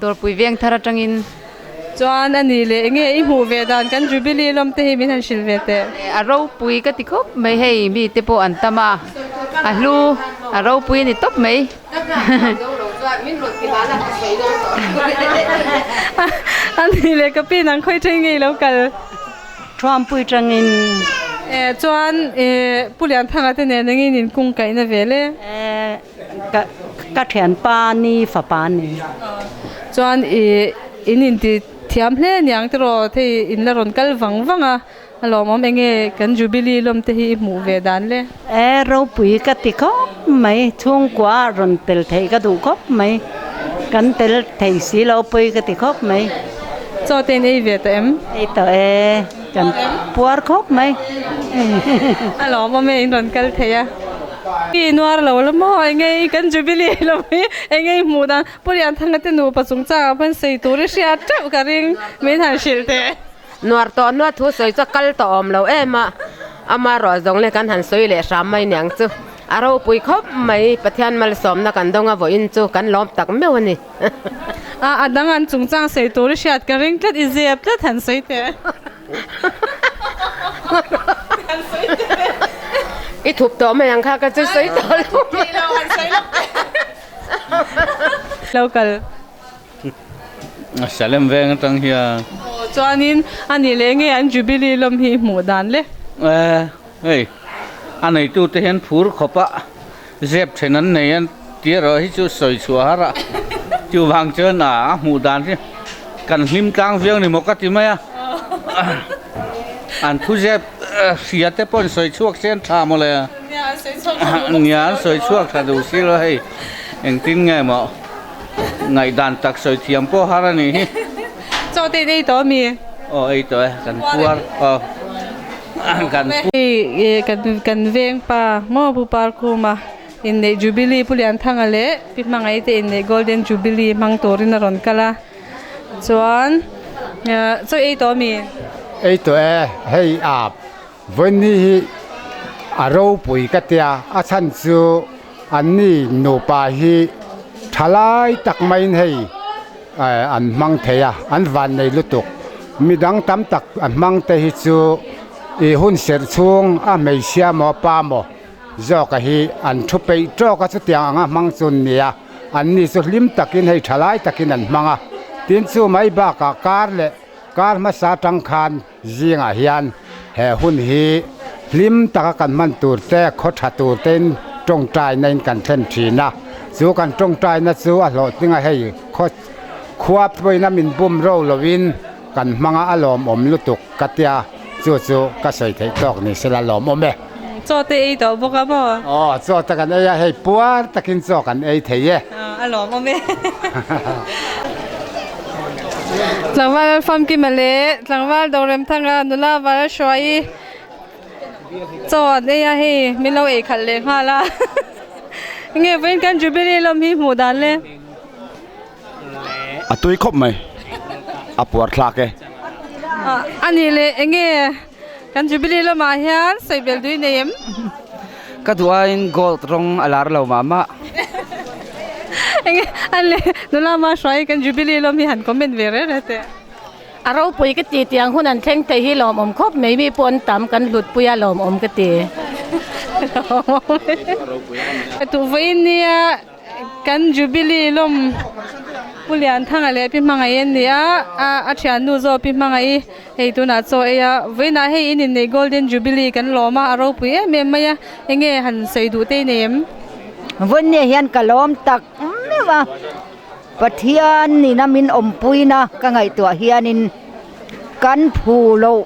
Dawrpui veng thar atangin. Chuan a nih leh enge i hmuh ve dan kan Jubilee lawm te hi min han hrilh ve teh. A ropui ka ti khawp mai hei mi te pawh an tam a, a hlu a ropui a ni tawp mai. A nih leh ka pi nang khawi teng nge i lo kal? Thuampui tangin. E chuan e Pu Lianthanga te nen engin inkung kaihna ve le? E. Ka ka thianpa ni fapa ni. Chuan i in inti thiam hle niang tiraw thei in la rawn kal vang vang a, a lawmawm enge kan Jubilee lawm te hi i hmuh ve dan le? E ropui ka ti khawp mai, chhungkua ah rawn tel theih ka duh khawp mai, kan tel thei si lo pawi ka ti khawp mai. Chaw te in ei ve tawh em? Ei tawh e, kan puar khawp mai. A lawmawm e in rawn kal thei a. I nuar lo la maw enge i kan Jubilee lo hi enge i hmuh dan Pu Lianthanga te nupa chungchangah pawn sawi tur i hriat teuh ka ring min han hrilh teh. Nuar tawh hnua thu sawi chu a kal tawh awm lo em a, ama ruah zawng leh kan han sawi leh hram mai niang chu a ropui khawp mai, Pathian malsawmna kan dawng a vawiin chu kan lawm tak meuh a ni. A a dang an chungchang sawi tur i hriat ka ring tlat i zep tlat han sawi teh. I thup tawh mai ang kha ka chu sawi tawh lo mai. Lo kal. Salem veng atang hian. Aw chuanin a nih leh nge an Jubilee lawm hi hmuh dan le. E hei a neitu te hian phur khawp a zep then an nei a tia erawh hi chu sawi chhuah har a chuvang chuan a hmuh dan hi kan hlim tlang viau ni maw ka ti mai a an thu zep hria te pawh an sawi chhuak se an tha maw le. Nia an Nia an sawi chhuak tha duh si lo hei engtin nge maw ngaihdan tak sawi thiam pawh har a nih hi. Chaw te in ei tawh ami? Aw ei tawh e kan puar aw kan Hei kan veng pa maw Pu Parkhuma inneih Jubilee Pu Lianthanga leh Pi Hmangaih te inneih Golden Jubilee hmang turin a rawn kal a. Chuan chaw ei tawh ami? Ei tawh e, hei a Vawiinni hi a ropui ka tia, a chhan chu anni nupa hi thalai tak maiin hei an hmang thei a, an vannei lutuk. Midang tam tak a hmang te hi chu ih hun serh chhung a hmeichhia maw pa maw zawka hi an thu peih tawk a chutiang anga hmang chu an ni a, anni chu hlim takin hei thalai takin an hmang a, tin chu mai bakah kar leh kar hmasa tang khan Zingah hian he hun hi hlim taka kan hman tur te, khaw tha tur tein tawngtaina in kan thlen thin a. Chu kan tawngtaina chu a hlawhtling a, hei khaw khua pawhin a min bum ro loin kan hmang a, a lawmawm lutuk ka tia, chu chu ka sawi theih tawk ni sela lawmawm e. Chaw te ei tawh bawk a maw? Aw, chaw te kan ei a, hei puar takin chaw kan ei thei e. A lawmawm e. Tlangval Lalfamkima leh Tlangval Doremthanga nula val hruai chaw an ei a hei min lo ei khalh leh nghal a enge vawiin kan Jubilee lawm hi hmuh dan le. A tui khawp mai a puar thlak e. A nih leh enge kan Jubilee lamah hian sawi bel dui nei em? Ka duh aiin gold rawng a lar lo mah mah. Enge an leh nula ma hruai kan Jubilee lawm hi han comment ve reng reng teh. A ropui ka ti tiang hun an thleng thei hi lawmawm khawp mai mi pawh an tam kan hlutpui a lawmawm ka ti. Tuh vawiin nia Kan Jubilee lawm Pu Lianthanga leh Pi Hmangaih an ni a, a thiannu zawk Pi Hmangaih hei tunah chaw ei a, vawiinah hei in inneih Golden Jubilee kan lawm a, a ropui em em mai a, enge han sawi duh te i nei em? Vawiinne hian ka lawm tak meuh a, Pathian ina min awmpuina ka ngaihtuah hianin kan phu loh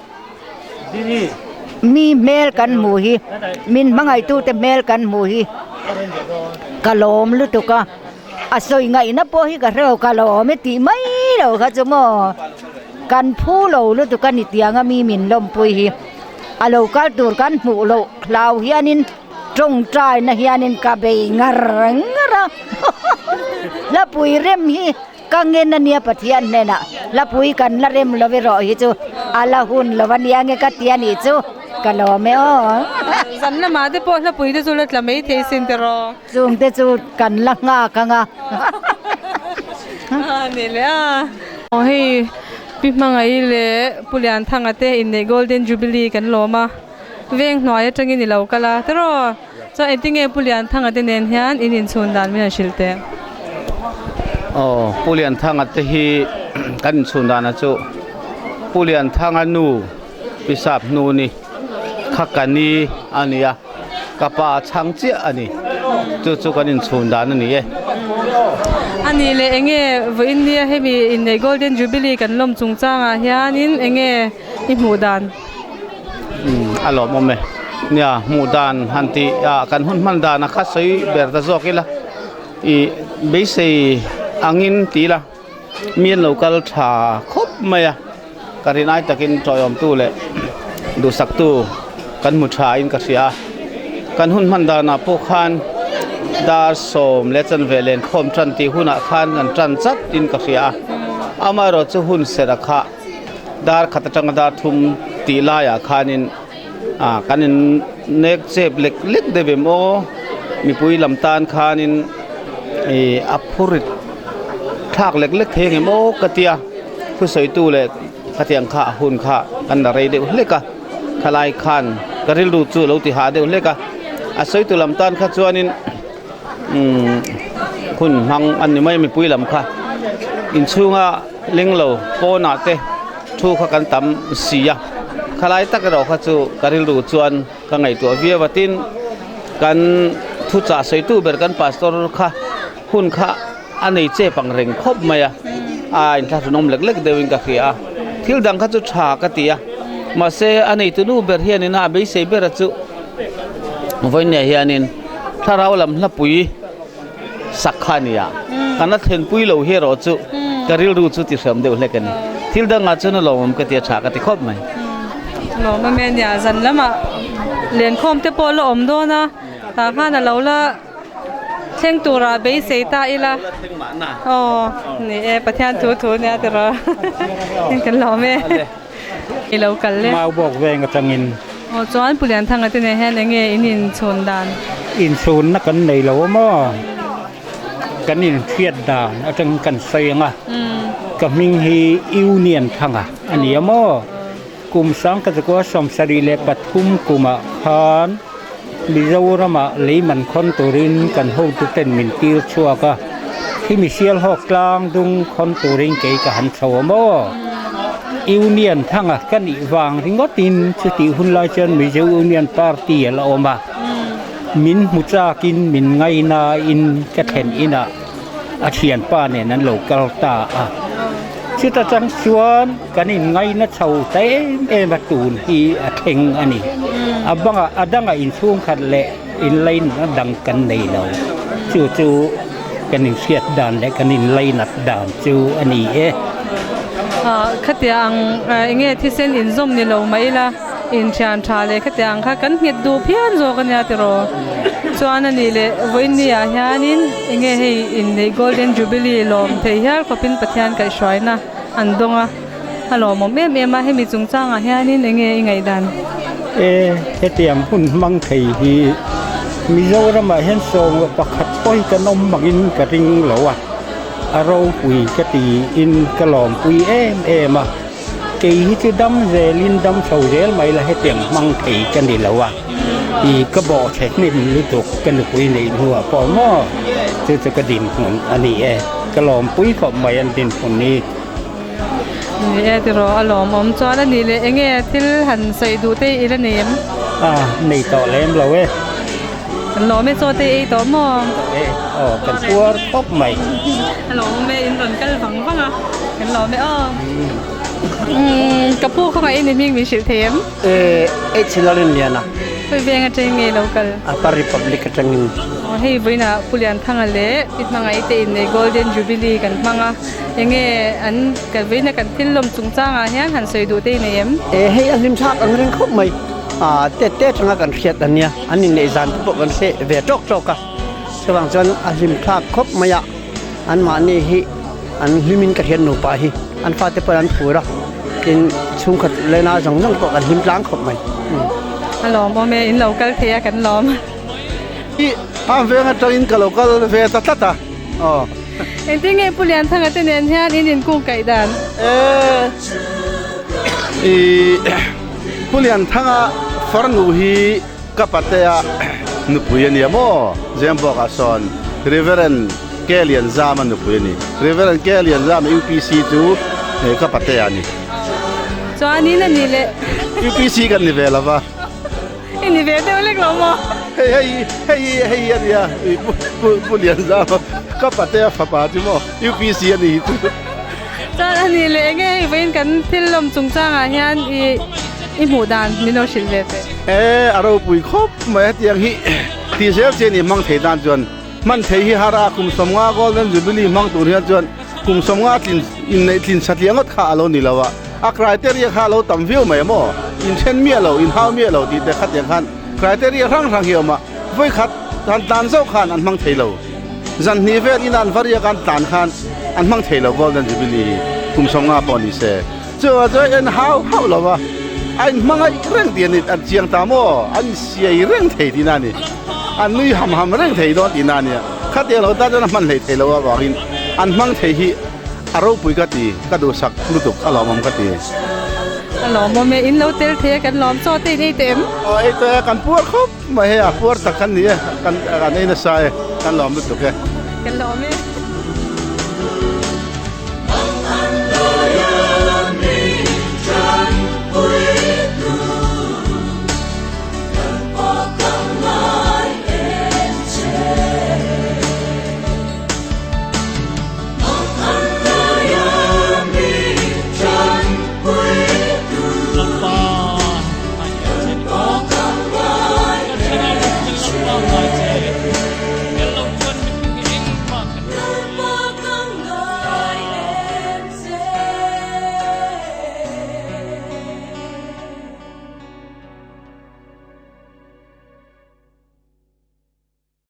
mi hmel kan hmuh hi min hmangaihtute hmel kan hmuh hi ka lawm lutuk a a sawi ngaihna pawh hi ka hrelo ka lawm e tih mai lo kha chu maw kan phu lo lutuk a ni tiang a mi min lawmpui hi a lo kal tur kan hmuh loh hlau hianin tawngtaina hianin ka bei ngar ngar a hlapui rem hi. Ka ngen ania Pathian hnenah hlapui kan la rem lo erawh hi chu a la hun lo ania nge ka ti a nih chu ka lawm e aw. Zan lamah te pawh hlapui te chu la tla mai thei sin tiraw. Chung te chu kan la nghak ang a. Ni leh a. Aw hei Pi Hmangaih leh Pu Lianthanga te inneih Golden Jubilee kan lawm a, veng hnuai atangin i lo kal a tiraw. Chuan engtinge Pu Lianthanga te nen hian in inchhun dan min han hrilh teh? Aw, Pu Lianthanga te hi kan inchhun dana chu Pu Lianthanga nu Pi Sap hnu ni kha ka ni a ni a, ka pa chhang chiah a ni. Chu chu kan inchhun dan a ni e. A nih leh enge vawiin nia hemi inneih Golden Jubilee kan lawm chungchangah hianin enge i hmuh dan? Umm a lawmawm e. Nia hmuh dan han tih ah kan hun hman dan a kha sawi ber ta zawk ila ih beisei angin ti ila mi an lo kal tha khawp mai a ka rin ai takin tawiawmtu leh duhsaktu kan hmu tha in ka hria a kan hun hman danah pawh khan dar sawm leh chanve lenkhawm tan tih hunah khan kan tan chat in ka hria a amaherawhchu hun serh a kha. Dar khat atanga dar thum tih laiah khanin ah kan in nek chep lek lek deuh em aw mipui lam tan khanin ih a phurit thlak lek lek thei ang em aw ka tia thusawitu leh khatiang kha a hun kha kan la rei deuh hlek a khalai khan ka rilru chu lo ti hah deuh hlek a a sawitu lam tan kha chuanin umm hun hmang a ni mai mipui lam kha inchhunga. Ling lo pawnah te thu kha kan tam si a, khalai tak erawh kha chu ka rilru chuan ka ngaihtuah viau a, tin kan thuchah sawitu ber kan pastor kha hun kha a nei chep ang reng khawp mai a, a inthlahrunawm lek lek deuhin ka hria a, thil dang kha chu tha ka ti a, mahse a neitu nu ber hianin a beisei bera chu. Vawinia hianin thlarau lam hlapui sak kha a ni a, kan la thlenpui lo hi erawh chu ka rilru chu ti hriam deuh hlek a ni. Thil dangah chuan a lawmawm ka ti a, tha ka ti khawp mai. Lawmawm e nia, zan lamah lenkhawm te pawh la awm dawn a, tah khan a lo la thleng turah beisei ta ila. Aw ni e, Pathian thu thu nia tiraw kan lawm e. I lo kal e. Mau bawk veng atangin. Aw chuan Pu Lianthanga te nen hian enge in inchhun dan? Inchhunna kan nei lo a maw? Kan inhriat dan atangin kan sawi ang a. Ka hming hi Union Thanga a ni a maw? Kum sangkazakua 73 kumah khan Mizoramah lei man khawn turin kan hotuten min tir chhuak a, khimi Sialhawk tlang dung khawn turin kei ka han chho a maw? Union thanga ka nih vang ringawtin chutih hun lai chuan Mizo Union Party a la awm a, min hmu chakin min ngainain ka thlen inah a thianpa nen an lo kal ta a. Chuta chang chuan kan inngaina chho ta em em a tun hi a thleng a ni. A bangah a dangah inchhungkhat leh inlainatna dang kan nei lo. Chu chu kan inhriat dan leh kan inlainat dan chu a ni e. Khatiang ang enge thisen inzawm ni lo mai ila inthian tha leh khatiang ang kha kan nghet duh phian zawk a nia tiraw. Chuan a nih leh vawiinni-ah hianin enge hei inneih Golden Jubilee lawm thei hial khawpin Pathian kaihhruaina an dawng a, a lawmawm em em a, hemi chungchangah hianin enge i ngaihdan? E, hetiang hun hmang thei hi Mizoramah hian sawmnga pakhat pawh hi kan awm angin ka ring lo a, a ropui ka tiin ka lawmpui em em a. Kei hi chu dam zelin dam chho zel mai la hetiang hmang thei ka ni lo a, i ka bawh chhe hnim lutuk ka nupui neih hnuah pawh maw chu chu ka dinhmun a ni e, ka lawmpui khawp mai an dinhmun hi. Ni e tiraw a lawmawm chuan a nih leh enge thil han sawi duh te i la nei em? A nei tawh lem lo e. Kan lawm e chaw te i ei tawh maw? E aw kan puar khawp mai. A lawmawm e in rawn kal vang vang a kan lawm e aw. Umm ka pu khawngaih in i hming min hrilh thei em? E H Lalrinliana. Khawi veng atangin nge lo kal? Upper Republic atangin. Aw hei vawiinah Pu Lianthanga leh Pi Hmangaih te innei Golden Jubilee kan hmang a enge an vawiina kan thil lawm chungchangah hian han sawi duh te i nei em? E hei a hlim thlak ang reng khawp mai. Tet te atanga kan hriat a nia, an inneih zan te pawh kan hre ve tawk tawk a, chuvang chuan a hlim thlak khawp mai a, anmahni hi an hlimin ka hriat nupa hi an fate pawh an phur a, tin chhungkhat lena zawng zawng pawh kan hlim tlang khawp mai. A lawmawm e, in lo kal thei a kan lawm. I a veng atangin ka lo kal ve ta tlat a, aw. Engtin nge Pu Lianthanga te nen hian in inkung kaih dan? E, i. Pu Lianthanga farnu hi ka patea nupui a nia maw? Zembawkah sawn Reverend K Lianzama nupui a ni. Reverend K Lianzama UPC chu ka patea a ni. Chuanin a ni leh. UPC kan ni ve lo va. I ni ve deuh lek lo maw? Hei hei hei hei a nia Pu Lianzama ka patea fapa chu maw UPC a ni hi chu. Chuan a ni leh enge hei vawiin kan thil lawm chungchangah hian i i hmuh dan min lo hrilh ve teh. E a ropui khawp mai hetiang hi tih zel che ni hmang thei tan chuan hman thei hi har a kum 50 Golden Jubilee hmang tur hian chuan kum 50 tlin inneih tlin satliah ngawt kha a lo ni lo a a criteria kha a lo tam viau mai maw inthen miah lo inhau miah lo tih te khatiang khan criteria hrang hrang hi a awm a vawikhat han tlan zauh khan an hmang thei lo. Zan hnih vel ina an varia kan tlan khan an hmang thei lo Golden Jubilee hi kum 50 pawh ni se. Chuvang chuan en hau hauh lo va, a inhmangaih reng tih a ni, an chiang ta maw? An insiai reng thei tihna a ni. An nui ham ham reng thei dawn tihna a nia. Khatiang lo tan chuan a hman hlei thei lo avangin an hmang thei hi a ropui ka ti, ka duhsak lutuk a lawmawm ka ti. A lawmawm e, in lo tel thei a kan lawm chaw te in ei teh em? Aw ei teh e, kan puar khawp. Mai hei a puar tak kan ni e, kan kan ei nasa e, kan lawm lutuk e. Kan lawm e.